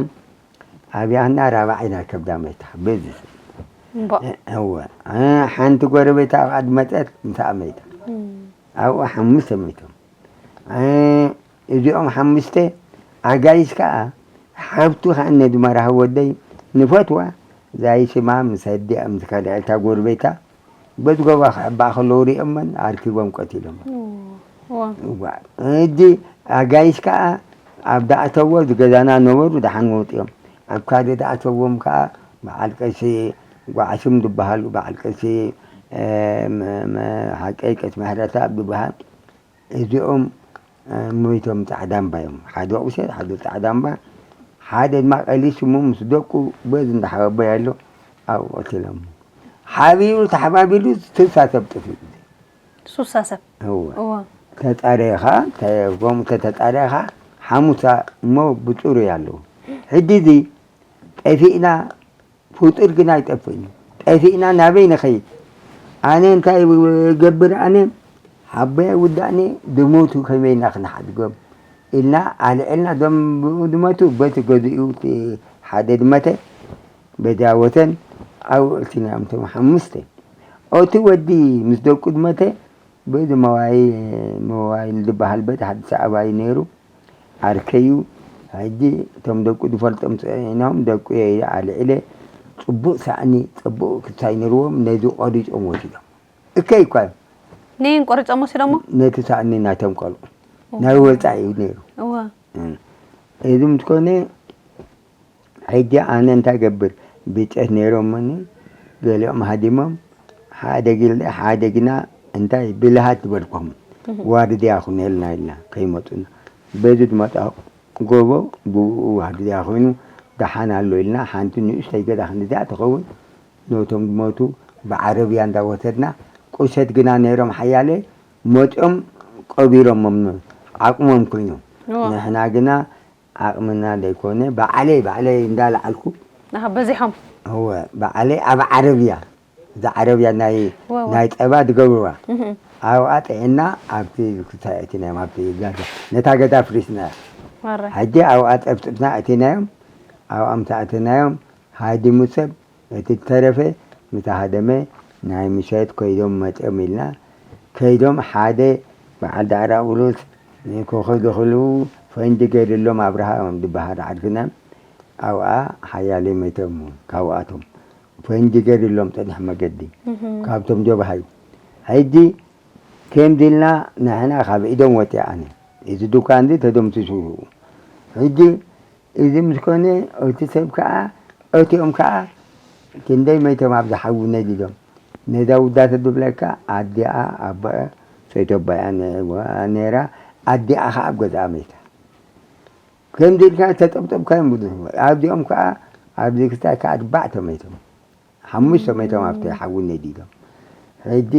ኣብያና ራብዓይ ናይ ከብዳ መይታ በዚ እወ ሓንቲ ጎረቤት ኣብኣ መፀት ምሳኣ መይታ ኣብኡ ሓሙሽተ መይቶም እዚኦም ሓሙሽተ ኣጋይሽ ከዓ ሓብቱ ከዓ ነዚ መራሒ ወደይ ንፈትዋ ዛይሽማ ምስ ኣዲኣ ምስ ካልኣይታ ጎረቤታ በዚ ጎባ ክሕባእ ከለዉ ሪኦመን ኣርኪቦም ቀቲሎም ሕጂ ኣጋይሽ ከዓ ኣብ ዳእተዎ ዝገዛና ነበሩ ደሓን ወፂኦም ኣብ ካልእ ዳእተዎም ከዓ በዓል ቀሺ ጓዕሽም ዝበሃሉ በዓል ቀሺ ሓቀይ ቀስ ምሕረተኣብ ዝበሃል እዚኦም ሞይቶም ፃዕዳ እምባ እዮም ሓደ ቁሸት ሓደ ፃዕዳ እምባ ሓደ ድማ ቀሊስ እሞ ምስ ደቁ በዚ እንዳሓበበ ያሎ ኣብኡ ቀቲሎም ሓቢሩ ተሓባቢሩ ስልሳ ሰብ ጥፊኡ ሱሳ ሰብ እወ ተፃሪኻ ከምኡ ተተፃሪኻ ሓሙሳ እሞ ብፅሩይ ኣለዉ ሕጂ እዚ ጠፊእና ፍጡር ግን ኣይጠፍእን እዩ። ጠፊእና ናበይ ንኸይድ? ኣነ እንታይ ገብር ኣነ ሓቦይ ኣይውዳእን እየ፣ ዝሞቱ ከመይ ኢና ክንሓድጎም? ኢልና ኣልዒልና እዞም ብኡ ዝመቱ በቲ ገዝኡ እቲ ሓደ ዝመተ በዛ ወሰን ኣብኡ ኣእቲናዮም እቶም ሓሙሽተ። እቲ ወዲ ምስ ደቁ ዝመተ በዚ ሞባይል ሞባይል ዝበሃል በዚ ኣዲስ ኣበባ እዩ ነይሩ። ዓርከይ እዩ። ሕጂ እቶም ደቁ ዝፈልጦም ፅዒኖም ደቁ እየ ኣልዒለ ፅቡቕ ሳእኒ ፅቡቕ ክሳይ ነርዎም ነዚ ቆሪፆም ወሲዶም። እከይ እኳ እዮም። ነየን ቆሪፆም ወሲዶሞ? ነቲ ሳእኒ ናይቶም ቆልዑ ናይ ወፃኢ እዩ ነይሩ። እወ። እዚ ምስ ኮነ ሕጂ ኣነ እንታይ ገብር? ብጨት ነይሮምኒ፣ ገሊኦም ሃዲሞም፣ ሓደ ግል-፣ ሓደ ግና እንታይ ብልሃት ዝበልኩም፣ ዋርድያ ኩነልና ኢልና ከይመጹና። በዚ ዝመጣ ጎቦ ብኡ ዋርድያ ኮይኑ ደሓን ኣሎ ኢልና፣ ሓንቲ ንእሽተይ ገዛ ክንዲዚኣ ትኸውን፣ ነቶም ዝሞቱ ብዓረብያ እንዳወሰድና፣ ቁሸት ግና ነይሮም ሓያለ፣ መጺኦም ቀቢሮሞም፣ ዓቕሞም ኮይኑ። እዎ። ንሕና ግና ዓቕምና ዘይኮነ፣ ባዕለይ፣ ባዕለይ እንዳለዓልኩ። ናኸ በዚሖም። እወ፣ ባዕለይ ኣብ ዓረብያ፣ እዛ ዓረብያ ናይ፣ እወ፣ እወ። ናይ ጸባ ዝገብርዋ። እህ። ኣብኣ ጥዒና ኣብቲ ክሳይ እቲናዮም፣ ኣብቲ ገዛ። ነታ ገዛ ፍሪስና። ማራ። ሕጂ ኣብኣ ጸብጽብና እቲናዮም፣ ኣብኣ ምስ ኣተናዮም፣ ሃዲሙ ሰብ፣ እቲ ዝተረፈ ምስ ሃደመ፣ ናይ ምሸት ከይዶም መጺኦም ኢልና፣ ከይዶም ሓደ በዓል ዳዕራ ቁሉስ ኮኸ ዝኽሉ ፈንጂ ገይርሎም ኣብርሃ ዝበሃል ዓርክና፣ ኣብኣ ሓያለ መይቶም ካብኣቶም። ፈንጂ ገይርሎም ጸኒሑ መገዲ፣ እህ። ካብቶም ጀብሃዩ። ሕጂ ከምዚ ኢልና ንሕና ካብ ኢዶም ወጺኣ ኣነ። እዚ ዱኳን እዚ ተደምሲሱ። ሕጂ እዚ ምስ ኮነ፣ እቲ ሰብ ከኣ፣ እቲኦም ከኣ ክንደይ መይቶም ኣብዚ ሓዊ ነዲዶም። ነዛ ውዳተ ዝብለካ ኣዲኣ፣ ኣቦኣ፣ ሰይተባያ ነ-፣ ነይራ፣ ኣዲኣ ከኣ ኣብ ገዛኣ መይታ። ከምዚ ኢልካ ዝተጠብጠብካዮም ብዙሕ። ኣብዚኦም ከኣ፣ ኣብዚ ክስታይ ከኣ ኣርባዕተ መይቶም። ሓሙሽተ መይቶም ኣብቲ ሓዊ ነዲዶም። ሕጂ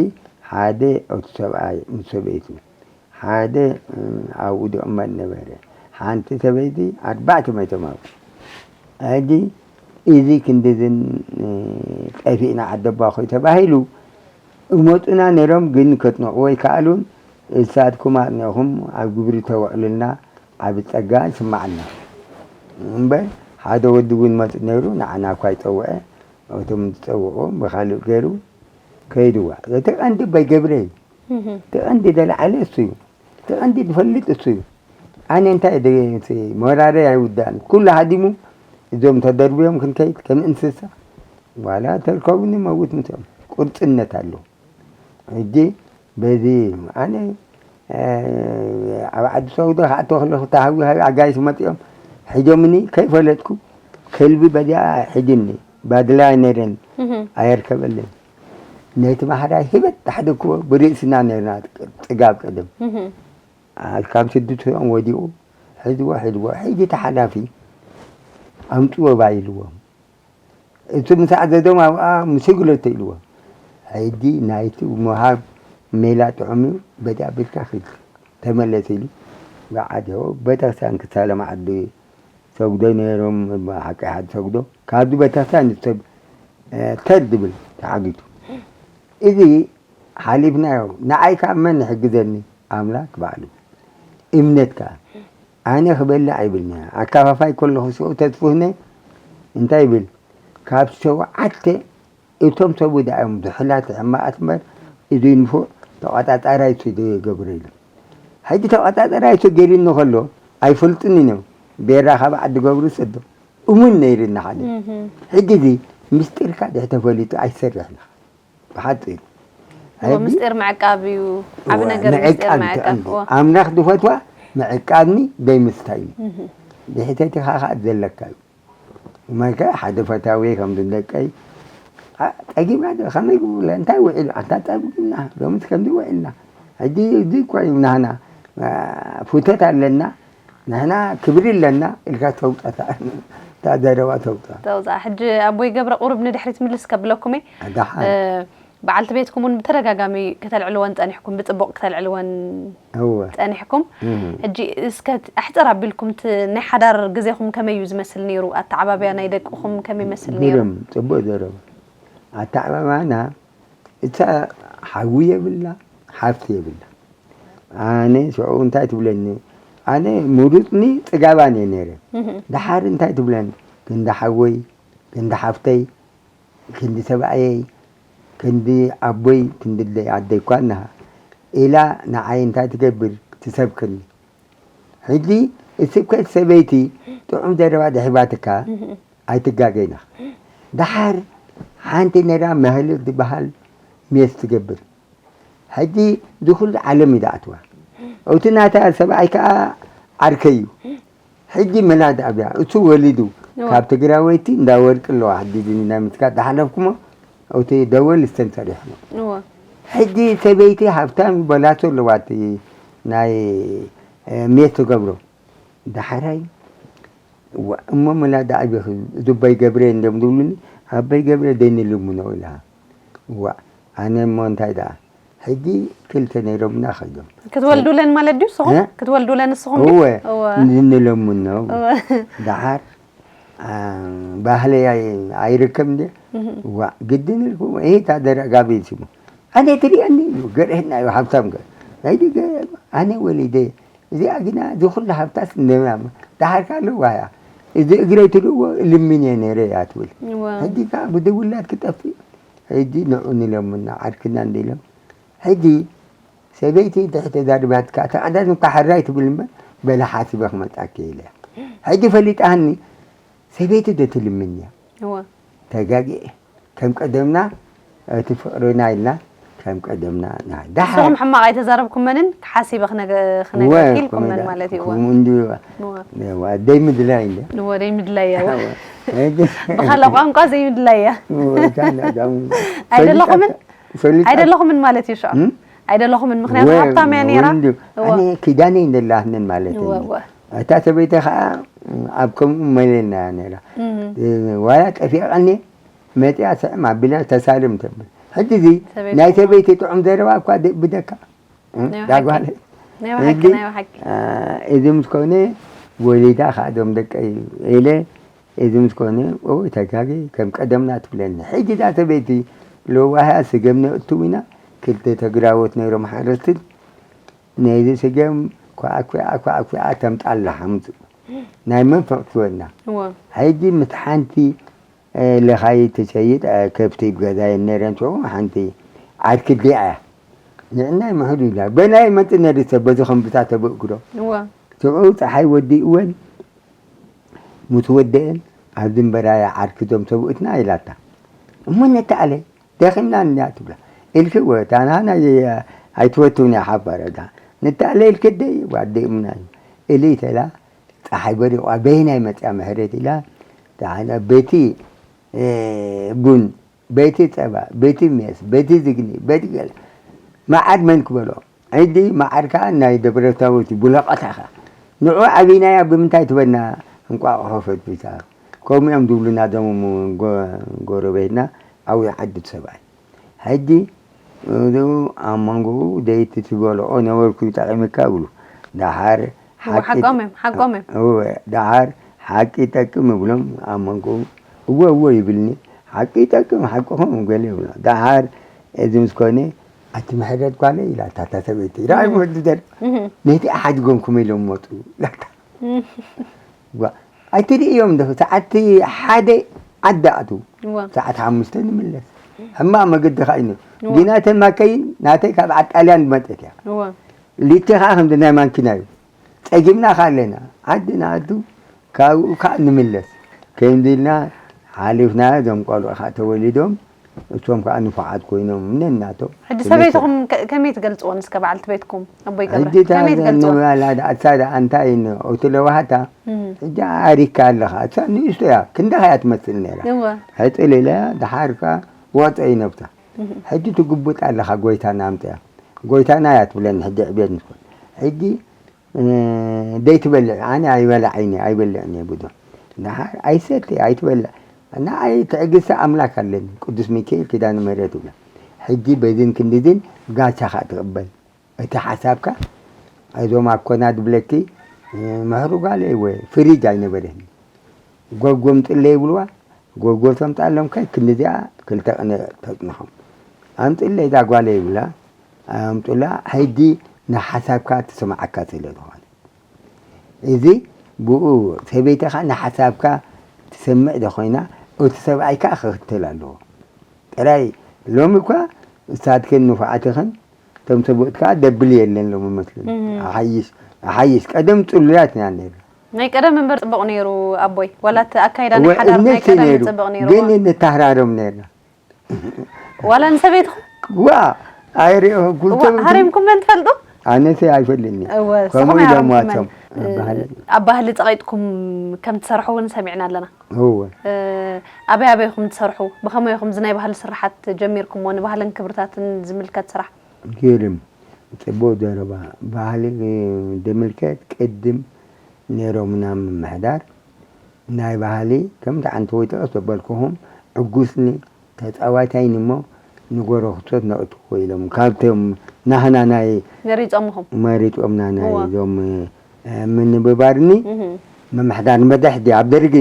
ሓደ እቲ ሰብኣይ ምስ ሰበይቱ፣ ሓደ፣ እ፣ ኣብኡ ዝቕመጥ ነበረ። ሓንቲ ሰበይቲ ኣርባዕተ መይቶም ኣብኡ። ሕጂ እዚ ክንድዝን፣ እ፣ ጠፊእና ዓደባ ኮይ ተባሂሉ፣ እመጹና ነይሮም፣ ግን ከጽንዕዎ ኣይከኣሉን። እሳትኩም ኣጽኒዕኩም ኣብ ግብሪ ተውዕሉልና ዓቢ ጸጋ ይስምዓና። እምበር ሓደ ወዲ እውን መጽኡ ነይሩ፣ ንዓና እኳ ኣይጸውዐ፣ እቶም ዝጸውዑ ብኻልእ ገይሩ ከይድዋ። እቲ ቀንዲ ኣባይ ገብረ እዩ። እህ። እቲ ቀንዲ ዝለዓለ እሱ እዩ። እቲ ቀንዲ ዝፈልጥ እሱ እዩ። ኣነ እንታይ ደ-፣ እቲ ሞራለይ ኣይውዳእን። ኩሉ ሃዲሙ፣ እዞም ተደርብዮም ክንከይድ ከም እንስሳ። ዋላ ተርከቡኒ መውት ምስኦም። ቁርጽነት ኣሎ። ሕጂ በዚ ኣነ፣ እ፣ ኣብ ዓዲ ሰውዶ ክኣቱ ከለኹ፣ ተሃዊ ሃዊ ኣጋይሽ መጺኦም ሒዞምኒ፣ ከይፈለጥኩ ከልቢ በዚኣ ሒዝኒ። ባድላ ነይረን፣ እህ። ኣየርከበለን። ነቲ ማሕራይ ህበት ተሓደግክዎ፣ ብርእስና ነይርና ጽጋብ ቀደም። እህ። ኣልካም ስድስቲኦም ወዲቑ፣ ሒዝዎ፣ ሒዝዎ። ሕጂ ተሓላፊ ኣምጽዎ ባይልዎም። እቲ ምስ ኣዘዞም ኣብኣ ምስ እግሎ ተኢልዎ። ሕጂ ናይቲ ምሃብ ሜላ ጥዑም እዩ፣ በዚ ኣቢልካ ኺድ ተመለስ ኢሉ፣ ብዓዲ ቤተክርስትያን ክሳለም ዓዲ ሰጉዶ ነይሮም፣ ሓቂ ሓዲ ሰጉዶ። ካብዚ ቤተክርስትያን ሰብ፣ እ፣ ተር ዝብል ተዓጊቱ። እዚ ሓሊፍናዮ። ንዓይ ካብ መን ይሕግዘኒ? ኣምላክ ባዕሉ። እምነት ከኣ። ኣነ ክበልዕ ኣይብልና። ኣካፋፋይ ከለኹ ሽዑ ተስፉህነ እንታይ ይብል? ካብ ሸውዓተ እቶም ሰቡ ደኣ እዮም ዝሕላት ሕማቓት እምበር፣ እዚ ንፉዕ ተቆጻጻራይ እሱ ዝገብረ ኢሉ። ሕጂ ተቆጻጻራይ እሱ ገይሩኒ ከሎ ኣይፈልጡን እዮም። ቤራ ካብ ዓዲ ገብሩ ይሰዶ። እሙን ነይሩ እናሓለ። እህ። ሕጂ እዚ ምስጢርካ ድሕር ተፈሊጡ ኣይሰርሕን። ብሓጺሩ። እዎ፣ ሕጂ ምስጢር ምዕቃብ እዩ። ዓቢ እወ፣ ነገር ምስጢር ምዕቃብ ምዕቃብ። ተቐንዲ። እዎ። ኣምላኽ ዝፈትዋ ምዕቃብኒ ደይምስታይኒ። እህ። ድሕተቲኻ ኸኣ ዘለካ እዩ። እመከ ሓደ ፈታዊ ከም ደቀይ፣ ኣ፣ ጸጊብና ዶ? ከመይ ግብለ? እንታይ ውዒሉ? ኣታ ጸጊብና፣ ሎምስ ከምዚ ውዒልና። ሕጂ እዚ እኮ እዩ ናህና፣ ኣ፣ ፍቶት ኣለና፣ ንሕና ክብሪ ኣለና ኢልካ ተውጻ፣ እታ ዘረባ ተውጻ። ተውጻ። ሕጂ ኣቦይ ገብረ ቁሩብ ንድሕሪት ምልስ ከብለኩም እየ። ደሓን። እ፣ በዓልቲ ቤትኩም እውን ብተደጋጋሚ ከተልዕልወን ጸኒሕኩም፣ ብጽቡቕ ከተልዕልወን እወ። ጸኒሕኩም። እህ። ሕጂ እስከ ኣሕጽር ኣቢልኩም እቲ ናይ ሓዳር ግዜኹም ከመይ እዩ ዝመስል ነይሩ? ኣተዓባብያ ናይ ደቅኹም ከመይ ይመስል ነይሩ? ግርም፣ ጽቡቕ ዘረባ። ኣተዓባብያና እታ ሓዊ የብላ፣ ሓፍቲ የብላ። ኣነ ሽዑ እንታይ ትብለኒ? ኣነ ምሩጽኒ ጽጋባን እየ ነይረ። እህ። ደሓር እንታይ ትብለኒ? ክንዲ ሓወይ፣ ክንዲ ሓፍተይ፣ ክንዲ ሰብኣየይ፣ ክንዲ ኣቦይ፣ ክንዲ ኣደይ፣ ኣደይ እኳ እንሃ ኢላ ንዓይ እንታይ ትገብር? ትሰብከኒ። ሕጂ እስብከት ሰበይቲ ጥዑም ዘረባ ደሒባትካ እህ። ኣይትጋገይና። ደሓር ሓንቲ ነራ ማህሌት ዝበሃል ሜስ ትገብር። ሕጂ ዝኹሉ ዓለም እዩ ዝኣትዋ። እቲ ናታ ሰብኣይ ከኣ ዓርከይ እዩ። ሕጂ መላድ ኣብያ እሱ ወሊዱ እወ። ካብ ትግራወይቲ እንዳ ወርቂ ኣለዋ ሕጂ እዚ ናይ ምትካል ዝሓለፍኩሞ እቲ ደወል ስተን ሰሪሕሞ እወ። ሕጂ ሰበይቲ ሃብታም በላቶ ኣለዋ እቲ ናይ እ፣ ሜት ትገብሮ ዳሕራይ እዋ፣ እሞ መላድ ኣብኺ እዚ ኣባይ ገብረ እንዶም ዝብሉኒ ኣባይ ገብረ ደይንልምኖ ኢላ እዋ ኣነ እሞ እንታይ ደኣ ሕጂ ክልተ ነይሮምና ከይዶም ክትወልዱለን ማለት ድዩ ንስኹም እ? ክትወልዱለን ንስኹም ድዩ እወ እወ ንንለምኖ እወ ደሓር አ፣ ባህለይ ኣይ- ኣይርከብ እንደ ዋ ግድን ኢልኩም ይሄ ታደረጋቢ ሲሞ ኣነ ትሪአኒ እዩ ገርህና እዩ ሃብታም ገ ናይዲ ገ ኣነ ወሊደ እዚኣ ግና እዚ ኩሉ ሃብታስ እንደምና ደሓር ካለዋ እያ እዚ እግረይ ትልእዎ ልምን እየ ነይረ እያ ትብል እወ ሕጂ ከዓ ብድውላት ክጠፍእ ሕጂ ንዑ ንለምና ዓርክና እንዲሎም ሕጂ ሰበይቲ እንተ ተዛሪባትካ እታ ቀዳድምካ ሕራይ ትብል እምበር በለ ሓሲበ ክመጻኪ ኢለ ሕጂ ፈሊጣኒ ሰበይቲ ዶ ትልምን እያ እወ ተጋጊኤ ከም ቀደምና እቲ ፍቅርና ኢልና ከም ቀደምና ንሃ- ደሓር ንስኹም ሕማቕ ኣይተዛረብኩመንን ሓሲበ ክነገ- ክነግረኪ እወ፣ ኢልኩመን ኮሜዳ- ማለት እዩ እወ ኮም- እንዲ- እወ። እወ፣ ደይ ምድላይ እንደ እወ ደይ ምድላያ እወ ብኻልእ ቋንቋ ዘይምድላያ እወ፣ እታ እንዳዳሙ- ኣይደለኹምን? ፈሊጣ- ፈሊጣ- ኣይደለኹምን ማለት እዩ ሽዑ እም? ኣይደለኹምን ምክንያቱ ወ- ሃብታም እያ ነይራ ወንድ- እወ ኣነ ኪዳነይ እንደላህንን ማለት እዩ እወ እወ እታ ሰበይቲ ከዓ ኣብ ከምኡ መለና እያ ነይራ እም። ዋላ ጠፊቐኒ መፅያ ስዕም ኣቢላ ተሳልም ተብል ሕጂ እዚ ሰበይቲ ናይ እኮ- ሰበይቲ ጥዑም ዘረባ እኳ ደ- ብደካ እም? ናይ ዳጓለ ሓቂ ናይ ብሓቂ ሕጂ ናይ ብሓቂ አ፣ እዚ ምስ ኮነ ወሊዳ ከዓ ዶም ደቀይ ኢለ እዚ ምስ ኮነ ኦይ ተጋጊ ከም ቀደምና ትብለኒ ሕጂ እዛ ሰበይቲ ለዋህያ ስገም ነእቱ ኢና ክልተ ተግራዎት ነይሮም ሓረስትን ነዚ ስገም ኳዕኩዓ ኳዕኩዓ ተምጣላ ሓምፁ ናይ መንፈቅ ትወና እወ ሕጂ ምስ ሓንቲ ለኻይ ትሸይጥ ከብቲ ገዛየን ነይረን ሽዑ ሓንቲ ዓርኪ ዲኣ እያ ንዕናይ ምሕዱ ኢላ በናይ መፅእ ነዲ ሰብ በዚ ከም ብታ ተብእግሮ እወ ሽዑ ፀሓይ ወዲእወን ምስ ወደአን ኣብዚ እምበራያ ዓርኪ እዞም ሰብኡትና ኢላታ እሞ ነተኣለ ደኺምና እንያ ትብላ ኢልኪ ወታናና ኣይትወትውና ሓባረ ዳ ነተኣለ ኢልኪ ደይ ዋደእምና ኢሉ ኢተላ ፀሓይ በሪቋ በይናይ መፅያ ምሕረት ኢላ በቲ ቡን በቲ ፀባ በቲ ሜስ በቲ ዝግኒ በቲ ገለ መዓድ መን ክበሎ ሕጂ መዓር ከዓ ናይ ደብረታቦት እዩ ብለቐታ ከዓ ንዑ ዓብይናያ ብምንታይ ትበና እንቋቑሖ ፈትፊታ ከምኡ እዮም ዝብሉና እዞም ጎ- ጎረቤትና ዓብዪ ዓዲ ሰብኣይ ሕጂ እዚኡ ኣብ መንጎኡ ደይቲ ትበልዖ ነበርኩ ይጠቒምካ ይብሉ ደሓር እወ፣ ሓቂ ሓቆም እዮም፣ ሓቆም እዮም። እወ፣ ደሓር ሓቂ ይጠቅም ይብሎም ኣብ መንጎኡ እወ እወ ይብልኒ ሓቂ ይጠቅም ሓቅኹም ገለ ይብሎ ደሓር እዚ ምስ ኮነ ኣቲ ምሕረት ጓለ ኢላ እታ ሰበይቲ ራእይ ወዲ ደር ነቲ ሓድጎም ከመ ኢሎም መፁ ኢላታ ኣይትርእዮም ዶ ሰዓት ሓደ ዓዲ ኣትዉ እወ ሰዓት ሓሙሽተ ንምለስ ሕማቕ መገዲ ካ ኢነ እወ ዲና ተማከይን ናተይ ካብ ዓጣልያን ዝመፀት እያ እወ ሊቲ ከዓ ከምዚ ናይ ማንኪና እዩ ፀጊምና ከዓ ኣለና ዓዲ ንኣቱ ካብኡ ከዓ ንምለስ ከምዚ ኢልና ሓሊፍና እዞም ቆልዑ ከዓ ተወሊዶም እቶም ከዓ ንፉዓት ኮይኖም ነናቶም ሕጂ ሰበይትኹም ከ- ከመይ ትገልፅወን እስከ በዓልቲ ቤትኩም ኣቦይ ገብረ ሕጂ እታ ከመይ ትገልፅወን ንባላ ደኣ እሳ ደኣ እንታይ ን- እቲ ለዋሃታ እም። ሕጂ ኣሪካ ኣለኻ እሳ ንእሽቶ እያ ክንዳኻ እያ ትመስል ነይራ እወ ሕፅል ኢለ ደሓር ከዓ ወፀ ይነብታ ሕጂ ትጉብጥ ኣለኻ ጎይታና ኣምፅያ ጎይታና እያ ትብለኒ ሕጂ ዕቤት ንስኮን ሕጂ ደይትበልዕ ኣነ ኣይበላዕይኒ ኣይበልዕን እየ ብዙሕ ደሓር ኣይሰቲ ኣይትበልዕ ንዓይ ትዕግስቲ ኣምላክ ኣለኒ ቅዱስ ሚካኤል ኪዳነ ምህረት ይብላ ሕጂ በዝን ክንድዝን ጋቻኻ ትቕበል እቲ ሓሳብካ እዞም ኣኮና ዝብለኪ ምሕሩ ጓለይ ወ ፍሪጅ ኣይነበረን ጎጎ ምፅለይ ይብልዋ ጎጎ ተምፃሎም ከይ ክንድዚኣ ክልተ ቅነ ተፅንሖም ኣምፅለይ እዛ ጓለይ ይብላ ኣምፁላ ሕጂ ንሓሳብካ ትስምዓካ ስለ ዝኾነ እዚ ብኡ ሰበይትኻ ንሓሳብካ ትሰምዕ ዶ ኮይና እቲ ሰብኣይ ከዓ ክኽተል ኣለዎ ጥራይ ሎሚ እኳ እሳትክን ንፉዓትኽን እቶም ሰብኡት ከዓ ደብል የለን ሎሚ መስለኒ ኣሓይሽ ኣሓይሽ ቀደም ፅሉላት ኢና ነርና ናይ ቀደም እምበር ፅቡቕ ነይሩ ኣቦይ ዋላ እቲ ኣካይዳ ናይ ሓዳር ናይ ቀደም ፅቡቕ ነይሩ ግን ንተሃራረም ነርና ዋላ ንሰበይትኹም ዋ ኣይሪኦ ጉልተ ሃሪምኩመን ትፈልጡ ኣነሰ ኣይፈልኒ እወ ከምኡ ስኹም ኢሎም ያረምኩመን ዋቶም ኣብ ባህሊ ኣብ ባህሊ ጸቒጥኩም ከም ትሰርሑ እውን ሰሚዕና ኣለና። እወ ኣበይ ኣበይ ኢኹም ትሰርሑ? ብኸመይ ኢኹም እዚ ናይ ባህሊ ስርሓት ጀሚርኩሞ? ንባህልን ክብርታትን ዝምልከት ስራሕ። ግርም ጽቡቕ ዘረባ። ባህሊ ዝምልከት ቅድም ነይሮምና ምምሕዳር ናይ ባህሊ ከምቲ ዓንተ ወይ ጠቐስ ዘበልኩኹም ዕጉስኒ ተጻዋታይ ንሞ ንጎረኽቶት ነእትዎ ኢሎም ካብቶም ናህና ናይ መሪጾምኹም መሪጦምና ናይ እዋ። ዞም ምንብባርኒ እህ። ምምሕዳር መድሕዲ ኣብ ደርጊ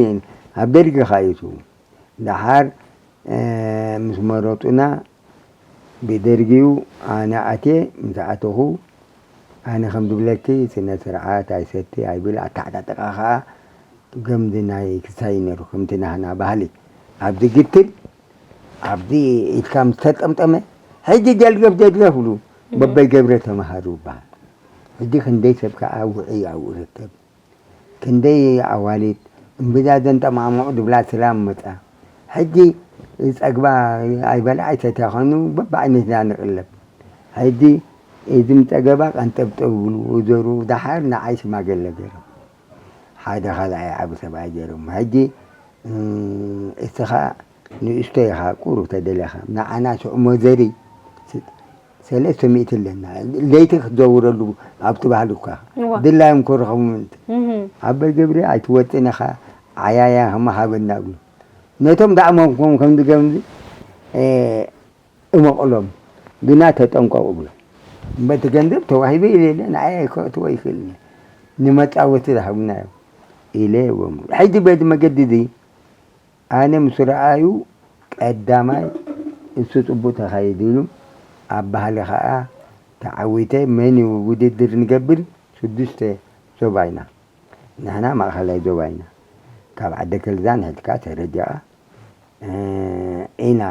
ኣብ ደርጊ ካይቱ ደሓር ምስ መረጡና ብደርጊዩ ኣነ ኣትየ ምስ ኣተኹ ኣነ ከም ዝብለኪ ስነ ስርዓት ኣይሰቲ ኣይብል ኣተዓጣጥቃ ከዓ ገምዚ ናይ ክሳይ ነሩ ከምቲ ናህና ባህሊ ኣብዚ ግትል ኣብዚ ኢድካ ምስ ተጠምጠመ ሕጂ ጀልገፍ ጀልገፍ ብሉ በበይ ገብረ ተምሃሩ ይበሃል። ሕጂ ክንደይ ሰብ ከዓ ውዕይ ኣብኡ ይርከብ። ክንደይ ኣዋልድ እምብዛ ዘንጠማዕምዑ ዝብላ ስላም መፃ። ሕጂ ዝፀግባ ኣይበልዓ ኣይሰትያ ኮይኑ በብዓይነትና ንቕለብ። ሕጂ እዚ ምፀገባ ቀንጠብጠብ ይብሉ ዘሩ ደሓር ንዓይ ሽማገለ ገይሮም ሓደ ካልኣይ ዓቢ ሰብኣይ ገይሮም። ሕጂ እስኻ ንእሽቶ ኢኻ ቁሩብ ተደለኻ ንዓና ሽዑ ሞዘሪ ሰለስተ ሚእቲ ኣለና ለይቲ ክትዘውረሉ ኣብቲ ባህሊ እኳ እዋ። ድላዮም ክረኸቡ ምእንቲ እህ። ኣበይ ገብሪ ኣይትወጥን ኢኻ ዓያያ ከማ ሃበና ብሉ ነቶም ዳዕሞም ከም ከምዚ ከምዚ እመቕሎም ግና ተጠንቀቑ ብሎም በቲ ገንዘብ ተዋሂበ ኢለ ኢለ ንዓይ ኣይከእትዎ ይኽእል እየ ንመጻወቲ ዝሃቡና እዮም ኢለ ይዎም ሕጂ በዚ መገዲ እዚ ኣነ ምስ ረኣዩ ቀዳማይ እሱ ጽቡቅ ተኻይዱ ኢሉ ኣብ ባህሊ ኸኣ ተዓዊተ መን እዩ ውድድር ንገብር ሽዱሽተ ዞባ ኢና ንሕና ማእኸላይ ዞባ ኢና ካብ ዓደ ከልዛን ሕድካ ተረጃኣ ኢና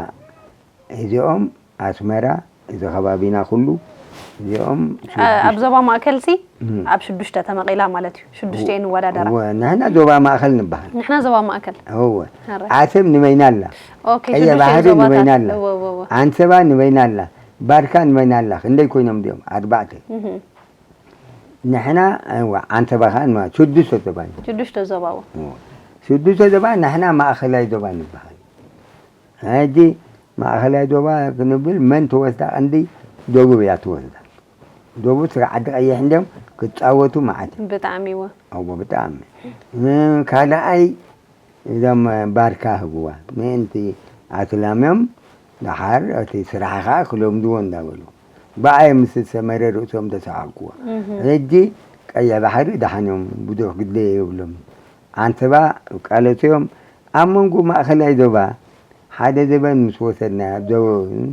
እዚኦም ኣስመራ እዚ ከባቢና ኩሉ እዚኦም ኣብ ዞባ ማእከል ሲ ኣብ ሽዱሽተ ተመቒላ ማለት እዩ። ሽዱሽተ እየን ንወዳደራ። እወ ንሕና ዞባ ማእከል ንበሃል። ንሕና ዞባ ማእከል። እወ ዓሰብ ንበይና ኣላ። ኦኬ ቀየ ሽዱሽተ እየን ባህሪ ዞባታት። ንበይና ኣላ። እወ እወ እወ። ዓንሰባ ንበይና ኣላ። ባርካ ንበይና ኣላ። ክንደይ ኮይኖም እዚኦም ኣርባዕተ። እህ ንሕና እወ ዓንሰባ ከኣ ንበሃል። ሽዱሽተ ዞባ እዩ። ሽዱሽተ ዞባ እወ። እወ ሽዱሽተ ዞባ ንሕና ማእከላይ ዞባ ንበሃል። ሕጂ ማእኸላይ ዶባ ክንብል መን ትወስዳ ቀንዲ ደቡብ እያ ትወስዳ። ደቡብ ስጋ ዓዲ ቀይሕ እንዲም ክፃወቱ መዓት እዮም። ብጣዕሚ እወ። እዎ ብጣዕሚ። ካልኣይ እዞም ባርካ ህብዋ ምእንቲ ኣስላምዮም ደሓር እቲ ስራሕ ከዓ ክለምድዎ እንዳበሉ ብኣይ ምስ ሰመረ ርእሶም ተሰዓብክዎ። ሕጂ ቀይሕ ባሕሪ ደሓን እዮም ብዙሕ ግድለ የብሎም። ዓንተባ ቃለሶ እዮም ኣብ መንጎ ማእኸላይ ዞባ ሓደ ዘበን ምስ ወሰድናያ ዞባ እውን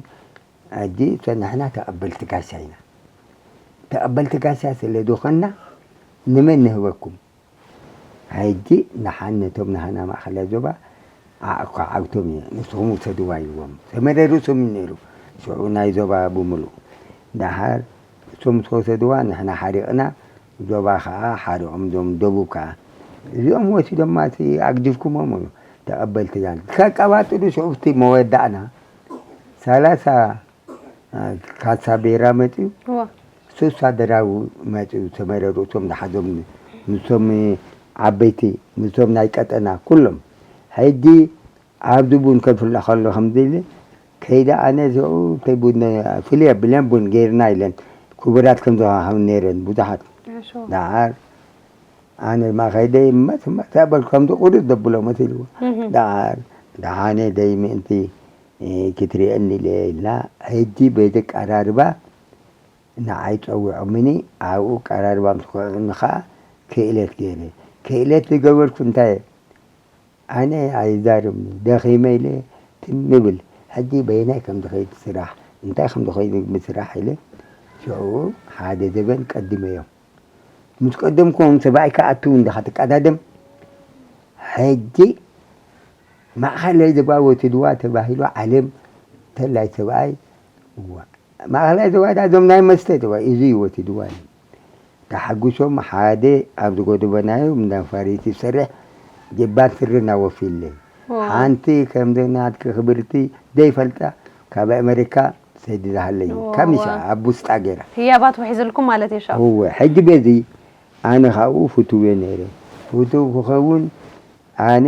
ሕጂ ንሕና ተቐበልቲ ጋሻ ኢና። ተቐበልቲ ጋሻ ስለ ዝኾንና ንመን ንህበኩም? ሕጂ ንሓን ነቶም ናህና ማእኸላይ ዞባ ዓቕኳ ዓብቶም እየ ንስኹም ውሰድዋ ኢልዎም። ሰመረ ርእሶም እዩ ነይሩ ሽዑ ናይ ዞባ ብምሉእ። ደሓር እሶም ምስ ወሰድዋ ንሕና ሓሪቕና ዞባ ኸዓ ሓሪቖም እዞም ደቡብ ከዓ እዚኦም ወሲዶማ እቲ ኣግዲፍኩሞም እዩ ተቐበልቲ ጋል ከቀባጥሩ ሽዑ እቲ መወዳእና ሰላሳ ካሳ ቤራ መፅዩ እዋ። ስሳ ደራዊ መፅዩ ተመረሩ እቶም ዝሓዞም ምስቶም ዓበይቲ ምስቶም ናይ ቀጠና ኩሎም ሕጂ ኣብዚ ቡን ከፍላ ከሎ ከምዚ ኢለ ከይደ ኣነ ሽዑ እንታይ ቡን ፍልይ ኣቢለን ቡን ገይርና ኢለን ክቡራት ከም ዝሃሃው ነይረን ብዙሓት እሾ። ደሓር ኣነ ድማ ከይደ መስ መስ ኣበል ከምዚ ቁርጥ ዘብሎ መሲልዎ እህ። ደሓር ደሓነ ደይ ምእንቲ ክትሪአኒ ኢለ ኢልና ሕጂ በዚ ቀራርባ ንዓይ ፀዊዖምኒ ኣብኡ ቀራርባ ምስ ኮዕኒ ከዓ ክእለት ገይረ ክእለት ዝገበርኩ እንታይ ኣነ ኣይዛረብኒ ደኺመ ኢለ ትም ብል ሕጂ በየናይ ከም ዝኸይድ ስራሕ እንታይ ከም ዝኸይድ ምስራሕ ኢለ ሽዑ ሓደ ዘበን ቀዲመዮም ምስ ቀደምኩም ሰብኣይ ክኣቱ እንዲኻ ትቀዳደም ሕጂ ማእኸለይ ዘባወትድዋ ተባሂሉ ዓለም ተላይ ሰብኣይ ማእኸላይ ዘዋዳ እዞም ናይ መስተ ተባሂሉ እዚ ይወትድዋ እዩ ተሓጒሶም ሓደ ኣብ ዝጎደበናዮ እንዳ ፋሪስ ይሰርሕ ጀባን ስርና ወፊለይ ሓንቲ ከምዚ ናትኪ ክብርቲ ዘይፈልጣ ካብ ኣመሪካ ሰዲዳሃለይ ካሚሻ ኣብ ውስጣ ገይራ ህያባት ውሒዝልኩም ማለት እዩ ሻው እወ ሕጂ በዚ ኣነ ካብኡ ፍትው እየ ነይረ። ፍትው ክኸውን ኣነ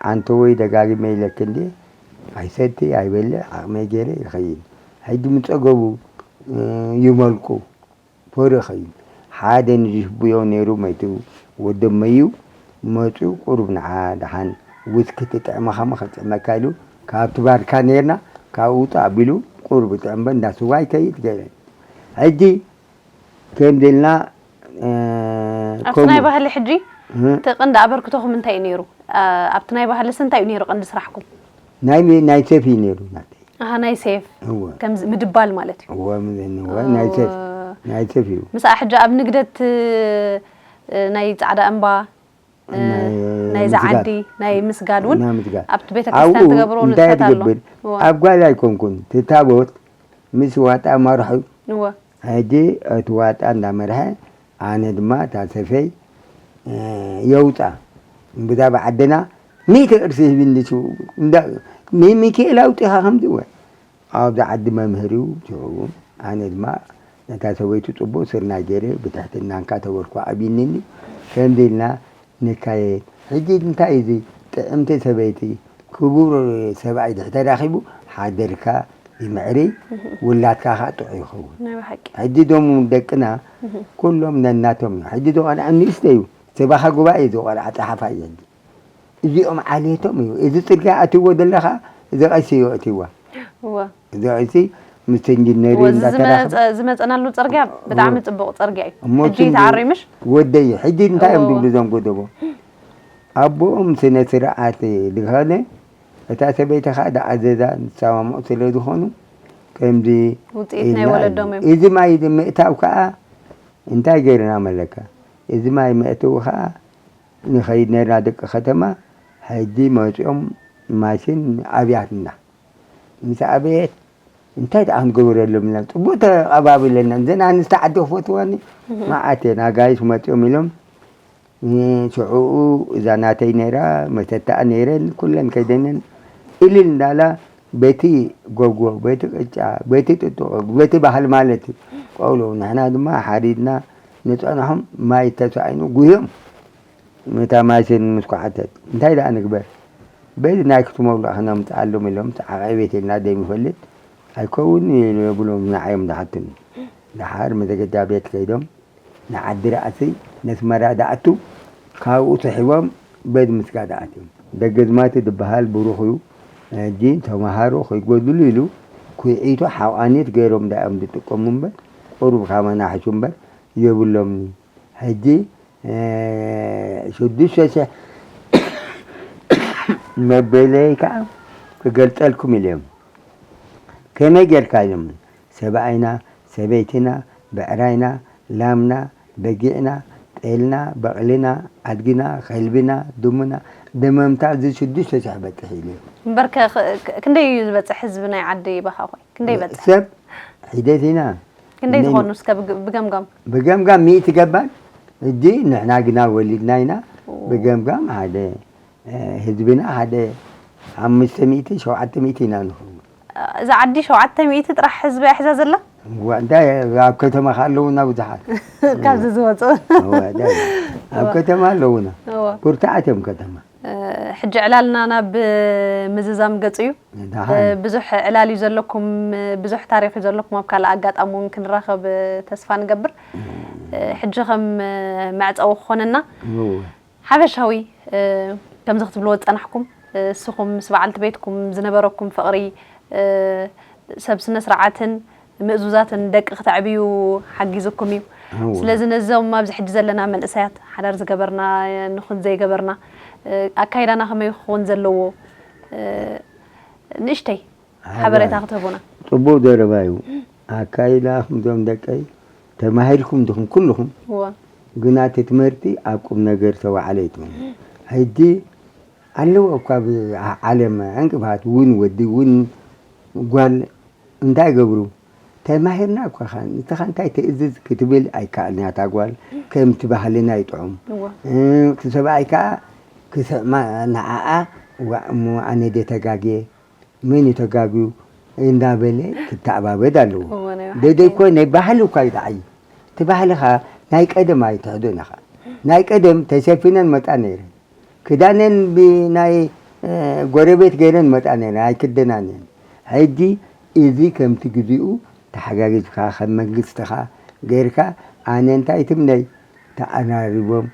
ኣንተ ወይ ደጋጊመ ኢለክ እንዴ ኣይሰቲ ኣይበልዕ ዓቕመይ ገይረ ይኸይድ። ሕጂ ምጸገቡ ይመልቁ። ፖሪ ኸዩ ሓደ ንድሽቡዮ ነይሩ መይቱ ወደመዩ መጹ ቁሩብ ንዓ ደሓን ውስኪ ትጥዕመኻ ሞ ከጥዕመካ ኢሉ ካብቲ ባርካ ነይርና ካብኡ ውጣ ኣቢሉ ቁሩብ ጥዕምበ እንዳ ስዋ ይከይድ ገለ ሕጂ ከምዚ ኢልና ኣብቲ ናይ ባህሊ ሕጂ እቲ ቀንዲ ኣበርክቶኹም እንታይ እዩ ነይሩ? ኣብቲ ናይ ባህልስ እንታይ እዩ ነይሩ ቀንዲ ስራሕኩም? ናይ ሚ- ናይ ሴፍ እዩ ነይሩ ናተይ። ኣሃ ናይ ሴፍ እወ ከምዚ ምድባል ማለት እዩ። እወ ምዘኒ እወ ናይ ሴፍ ናይ ሴፍ እዩ። ምሳኣ ሕጂ ኣብ ንግደት እ፣ ናይ ጻዕዳ እምባ እ፣ ናይ ናይዚ ምስጋድ። ዓዲ ናይ ምስጋድ እውን ናይ ምስጋድ። ኣብቲ ቤተ ኣብኡ ክርስቲያን ትገብሮ እንታይ ንጥፈት ኣሎ። ትገብር? እወ ኣብ ጓል ኣይኮንኩን ትታቦት ምስ ዋጣ ማርሑ እወ ሕጂ እቲ ዋጣ እንዳመርሐ ኣነ ድማ እታ ሰፈይ የውፃ ብዛዕባ ዓድና ሚእቲ ቅርሲ ህቢ እንድትው ንሚካኤል ኣውፂኻ ከምዚ ወ ኣብዚ ዓዲ መምህር እዩ ሽዑ ኣነ ድማ ነታ ሰበይቱ ፅቡቅ ስርናይ ገይረ ብትሕትናንካ ተበልኩ ኣብይንኒ ከምዚ ኢልና ንካየድ ሕጂ እንታይ እዚ ጥዕምቲ ሰበይቲ ክቡር ሰብኣይ ድሕተራኺቡ ሓደርካ ይምዕሪ ውላድካ ከዓ ጥዑይ ይኸውን ናይ ብሓቂ ሕጂ ዶም ደቅና ኩሎም ነናቶም እዮም ሕጂ ዶ ቆልዓ ንእሽተ እዩ ሰባኻ ጉባኤ እዩ ቆልዓ ፀሓፋ እዩ ሕጂ እዚኦም ዓሌቶም እዩ እዚ ፅርግያ ኣትዎ ዘለኻ እዚ ቀይሲ እዩ ኣትዋ እወ እዚ ቀይሲ ምስ እንጅነሪ እወ እዚ እንዳተራኸበ ዝመፀ- ዝመፀናሉ ፅርግያ ብጣዕሚ ፅቡቅ ፅርግያ እዩ እሞ ሕጂ እቲ ይተዓርዩ ምሽ ወደይ ሕጂ እንታይ እዮም እወ። ዝብሉ እዞም ጎደቦ ኣቦኦም ስነ ስርዓት ዝኾነ እታ ሰበይቲ ከዓ ዝኣዘዛ ዝሰማምዑ ስለ ዝኾኑ ከምዚ ውፅኢት ናይ ኢልና ወለዶም እዮም። እዚ ማይ እዚ ምእታው ከዓ እንታይ ገይርና መለካ እዚ ማይ መእተዊ ከዓ ንኸይድ ነርና ደቂ ከተማ ሕጂ መፂኦም ማሽን ኣብያትና ምስ ኣበየት እንታይ ደኣ ክንገብረሎም ኢልና ፅቡቅ ተቐባቢለና እዘን ኣንስቲ ዓዲ ክፈትዋኒ መዓት እየን ኣጋይሽ መፂኦም ኢሎም ሽዑኡ እዛ ናተይ ነይራ መተታኣ ነይረን ኩለን ከይደነን እልል እንዳላ በቲ ጎጎ በቲ ቅጫ በቲ ጥጥቆ በቲ ባህል ማለት ቆሎ ንሕና ድማ ሓሪድና ንፀንሖም ማይ ተሳኢኑ ጉህዮም እታ ማሽን ምስ ኳዓተት እንታይ ደኣ ንግበር በዚ ናይ ክትመብልዖ ክነምፅኣሎም ኢሎም ዓቐይ ቤት ኢልና ደይምፈልጥ ኣይከውን የብሎም ንዓዮም ዝሓትኒ ደሓር መዘገጃ ቤት ከይዶም ንዓዲ ራእሲ ነስመራ ዝኣቱ ካብኡ ስሒቦም በዚ ምስጋድ ኣትዮም። ደገዝማቲ ዝበሃል ብሩኽ እዩ። ሕጂ ተምሃሮ ከይጎድሉ ኢሉ ኩዒቱ ሓቋኒት ገይሮም ዳእዮም ዝጥቀሙ እምበር ቁሩብ ካባና ሕሹ እምበር የብሎምኒ። ሕጂ ሽዱሽተ ሽሕ መበለይ ከዓ ክገልፀልኩም ኢለ እዮም። ከመይ ጌርካ ኢሎም ሰብኣይና፣ ሰበይትና፣ ብዕራይና፣ ላምና፣ በጊዕና፣ ጤልና፣ በቕልና፣ ኣድግና፣ ከልብና፣ ድሙና፣ ደመምታ እዚ ሽዱሽተ ሽሕ በፅሕ ኢሉ እዩ። እምበር ከ- ከ- ክንደይ እዩ ዝበፅሕ ህዝቢ ናይ ዓዲ ባኻ ኾይ? ክንደይ ይበፅሕ? ሰብ ሒደት ኢና። ክንደይ ትኾኑ እስከ ብግ- ብገምጋም? ብገምጋም ሚእቲ ገባን እጂ ንሕና ግና ወሊድና ኢና። ብገምጋም ሓደ ህዝብና ሓደ ሓሙሽተ ሚእቲ ሸውዓተ ሚእቲ ኢና ንኸውን። እዛ ዓዲ ሸውዓተ ሚእቲ ጥራሕ ህዝቢ እያ ሒዛ ዘላ? እዋ፣ እንታይ ኣብ ከተማ ከ ኣለውና ብዙሓት። ካብዚ ዝወፁ። እዋ፣ እንታይ ኣብ ከተማ ኣለውና። እዋ። ብርቱዓት እዮም ከተማ። ሕጂ ዕላልና ናብ ምዝዛም ገፁ እዩ። ደሓን። ብዙሕ ዕላል እዩ ዘለኩም፣ ብዙሕ ታሪኽ እዩ ዘለኩም። ኣብ ካልእ ኣጋጣሚ እውን ክንራኸብ ተስፋ ንገብር። ሕጂ ከም መዕፀዊ ክኾነና እወ። ሓፈሻዊ ከምዚ ክትብልዎ ዝፀናሕኩም እስኹም ምስ በዓልቲ ቤትኩም ዝነበረኩም ፍቕሪ ሰብ ስነ ስርዓትን ምእዙዛትን ደቂ ክተዕብዩ ሓጊዙኩም እዩ። እወ። ስለዚ ነዞም ኣብዚ ሕጂ ዘለና መንእሰያት ሓዳር ዝገበርና ንኹን ዘይገበርና ኣካይዳና ከመይ ክኸውን ዘለዎ ንእሽተይ ሓበሬታ ክትህቡና። ፅቡቕ ዘረባ እዩ። ኣካይዳ ከምዞም ደቀይ ተማሂርኩም ዲኹም ኩልኹም? እወ። ግና እቲ ትምህርቲ ኣብ ቁም ነገር ዝተዋዕለ ኣይትኾን። ሕጂ ኣለዎ እኳ ኣብ ዓለም ዕንቅፋት እውን ወዲ እውን ጓል እንታይ ይገብሩ? ተማሂርና እኳ ኸ ንስኻ እንታይ ትእዝዝ ክትብል ኣይከኣልን እያ እታ ጓል ከምቲ ባህልና ይጥዑም። እወ። እቲ ሰብኣይ ከዓ ክስዕማ ንዓኣ ዋእ እሞ ኣነ ድየ ተጋግየ መን እዩ ተጋግዩ እንዳበለ ክተኣባበድ ኣለዎ። እወ፣ ናይ ብሓቂ። ደደይ እኮ ናይ ባህሊ እኳ እዩ ደዓይ። እቲ ባህልኻ ናይ ቀደም ኣይትሕዞን ኢኻ። ናይ ቀደም ተሸፊነን መጻ ነይረን። ክዳነን ብናይ፣ እ፣ ጎረቤት ገይረን መጻ ነይረን፣ ኣይክደናን እየን። ሕጂ እዚ ከምቲ ግዜኡ ተሓጋጊዝካ፣ ከም መንግስትኻ ገይርካ፣ ኣነ እንታይ ትምነይ? ተኣራሪቦም፣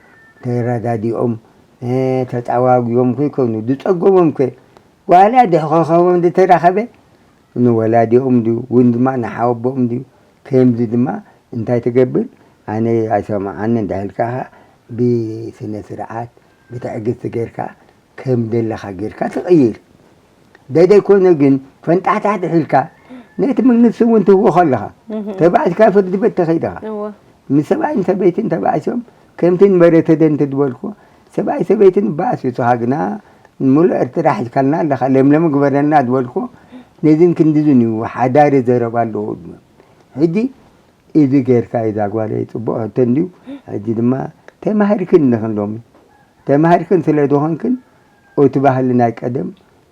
ተረዳዲኦም፣ እ፣ ተጻዋጊቦም ከይኮኑ፣ ዝጸገሞም ከ ዋላ ድሕኾኸቦም ዝተራኸበ ንወላዲኦም ድዩ፣ እውን ድማ ንሓወቦኦም ድዩ? ከምዚ ድማ እንታይ ትገብር? ኣነ ኣይሰምዓንን እንድሕር ኢልካ ብስነ ስርዓት፣ ብትዕግስቲ ጌርካ፣ ከም ደለኻ ጌርካ ትቕይር። ደደይ ኮነ ግን ፈንጣሕታሕትሕ ኢልካ ነቲ መንግስቲ እውን ትህቦ ከለኻ፣ እህ። ተባዕትካ ፍርዲ ቤት ተኸይድኻ። እወ። ምስ ሰብኣይን ሰበይትን ተባኢሶም ከምቲ ንበረተደ እንተ ዝበልኩ፣ ሰብኣይ ሰበይትን በኣስ እዩ። ንስኻ ግና ንሙሉእ ኤርትራ ሒዝካልና ኣለኻ፣ ለምለም ግበረልና ዝበልኩ፣ ነዚን ክንድዝን እዩ፣ ሓዳሪ ዘረባ ኣለዎ። ሕጂ እዚ ጌርካ እዩ፣ እዛ ጓለይ ጽቡቕ ሕቶ እንድዩ። ሕጂ ድማ ተማሂርክን እንዲኽን ሎሚ፣ ተማሂርክን ስለ ዝኾንክን፣ እቲ ባህሊ ናይ ቀደም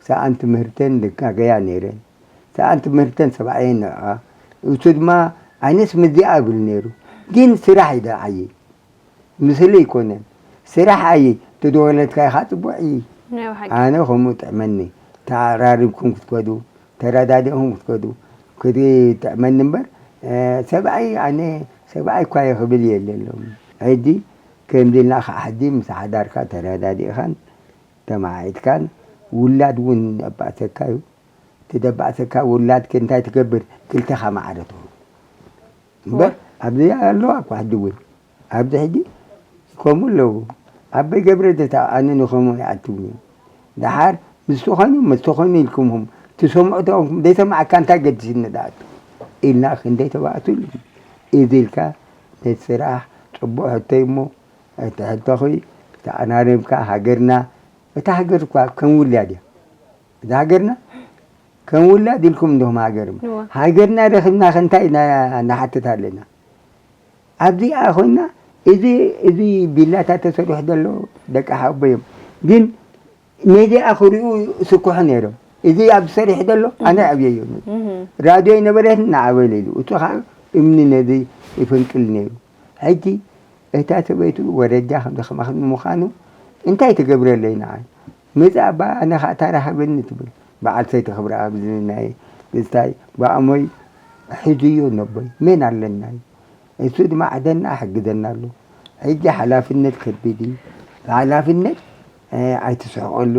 ሰኣን ትምህርተን ዝጋገያ ነይረን። ሰኣን ትምህርተን ሰብኣየን ንዕኣ፣ እሱ ድማ ኣነስ ምዚኣ እብል ነይሩ። ግን ስራሕ እዩ ደዓየ። ምስሉ ኣይኮነን። ስራሕ ኣየ፣ ተደወለትካ ኢኻ ጽቡቕ እዪ። ናይ ብሓቂ። ኣነ ከምኡ ጥዕመኒ። ተኣራሪብኩም ክትከዱ፣ ተረዳዲእኩም ክትከዱ፣ ክትጥዕመኒ እምበር፣ እ፣ ሰብኣይ፣ ኣነ ሰብኣይ እኳ እየ ክብል የለን ሎሚ። ሕጂ ከምዚ ኢልና ከዓ ሕጂ ምስ ሓዳርካ ተረዳዲእኻን ተመዓዒድካን ውላድ እውን የባእሰካ እዩ። እቲ ደባእሰካ ውላድኪ እንታይ ትገብር? ክልተኻ ማዕረ ትኸውን። እምበር እወ። ኣብዚ ኣለዋ እኮ ሕጂ እውን። ኣብዚ ሕጂ ከምኡ ኣለዉ። ኣቦይ ገብረ ደታ ኣነ ንኸምኡ ይኣትውኒ። ደሓር ምስ ተኾይኑ፣ ምስ ተኾይኑ ኢልኩምኹም ትሰምዑ ተኾንኩም፣ ዘይሰማዕካ እንታይ ገድስኒ ደኣ ኢልና ክንደይ ተባእሱሉ። እዚ ኢልካ ነቲ ስራሕ ጽቡቕ ሕቶ እዩ እሞ፣ እቲ ሕቶኺ ተኣናሪምካ ሃገርና፣ እታ ሃገር እኳ ከም ውላድ እያ። እዛ ሃገርና ከም ውላድ ኢልኩም እንዲኹም ሃገር እሞ። እወ። ሃገርና ረኺብና ከ እንታይ ና-፣ ንሓትት ኣለና? ኣብዚኣ ኮይና እዚ፣ እዚ ቢላታት ተሰሪሑ ዘሎ ደቂ ሓቦ እዮም። ግን ሜድያ ክሪኡ ስኩሑ ነይሮም። እዚ ኣብ ዝሰሪሕ ዘሎ ኣነ ኣብየዮ። እህ። ራድዮ ይነበረትን ንዓበለ ኢሉ። እሱ ኸዓ እምኒ ነዚ ይፈንቅል ነይሩ። ሕጂ እታ ሰበይቱ ወረጃ ከም ዘኽማኽን ምዃኑ እንታይ ትገብረለይ ንዓይ? መጻ እባ ኣነ ኸኣ ተራኸበኒ ትብል። በዓል ሰይቲ ክብረኣብ ዝናይ ምስታይ ብኣሞይ ሕዝዮ ነቦይ መን ኣለናይ? እሱ ድማ ዓደና ሕግዘና ኣሎ። ሕጂ ሓላፍነት ከቢድ እዩ። ሓላፍነት፣ እ፣ ኣይትስሕቐሉ።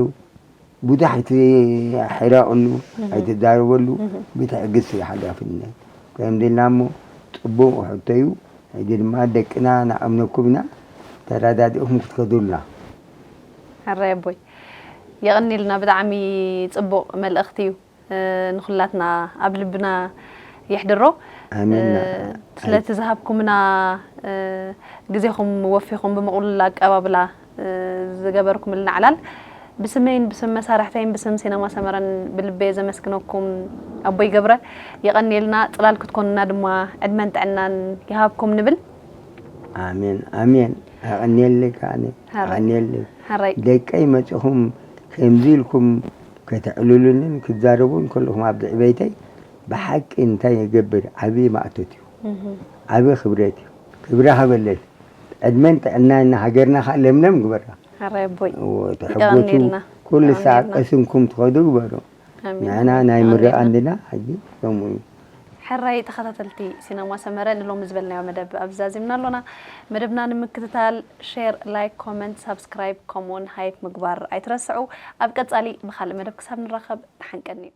ብዙሕ ኣይትሕረቕሉ፣ እህ። ኣይትዛረበሉ፣ እህ። ብትዕግስቲ ሓላፍነት። ከምዚ ኢልና እሞ ጽቡቕ ሕቶ እዩ። ሕጂ ድማ ደቅና ንኣምነኩም ኢና፣ ተረዳዲእኩም ክትከዱልና። ሕራይ ኣቦይ፣ የቐንየልና፣ ብጣዕሚ ጽቡቕ መልእኽቲ እዩ። እ፣ ንኹላትና ኣብ ልብና የሕድሮ። ኣሜን። እ፣ ስለቲ ዝሃብኩምና፣ እ፣ ግዜኹም ወፊኹም ብምቕሉል ኣቀባብላ፣ እ፣ ዝገበርኩምልና ዕላል ብስመይን ብስም መሳርሕተይን ብስም ሲነማ ሰመረን ብልበየ ዘመስግነኩም ኣቦይ ገብረ። የቐንየልና፣ ጽላል ክትኮኑና ድማ ዕድመን ጥዕናን ይሃብኩም ንብል። ኣሜን፣ ኣሜን። ኣቐንየለይ ከኣነ፣ ሕራይ። ኣቐንየለይ። ሕራይ። ደቀይ መጺኹም ከምዚ ኢልኩም ከተዕልሉንን ክትዛረቡን ከለኹም ኣብ ዕቤተይ ብሓቂ እንታይ ይገብር? ዓቢ ማእቶት እዩ። እህ። ዓቢ ክብረት እዩ። ክብሪ ሃበለይ። ዕድመን ጥዕናን ንሃገርና ኸኣ ለምለም ግበራ። ሕራይ ኣቦይ። እዎ፣ ተሐጎሱ። የቐንየልና። ኩሉ ሳዕ የቐንየልና። ቀሲንኩም ትኸዱ ግበሩ። ኣሜን። ንሕና ናይ ምርቓ ኣሜን። እንድና፣ ሕጂ ከምኡ እዩ። ሕራይ ተኸታተልቲ ሲነማ ሰመረ፣ ንሎሚ ዝበልናዮ መደብ ኣብዚ ዛዚምና ኣሎና። መደብና ንምክትታል ሼር፣ ላይክ፣ ኮመንት፣ ሳብስክራይብ ከምኡውን ሃይፕ ምግባር ኣይትረስዑ። ኣብ ቀጻሊ ብኻልእ መደብ ክሳብ ንራኸብ ደሓን ቀንዩ።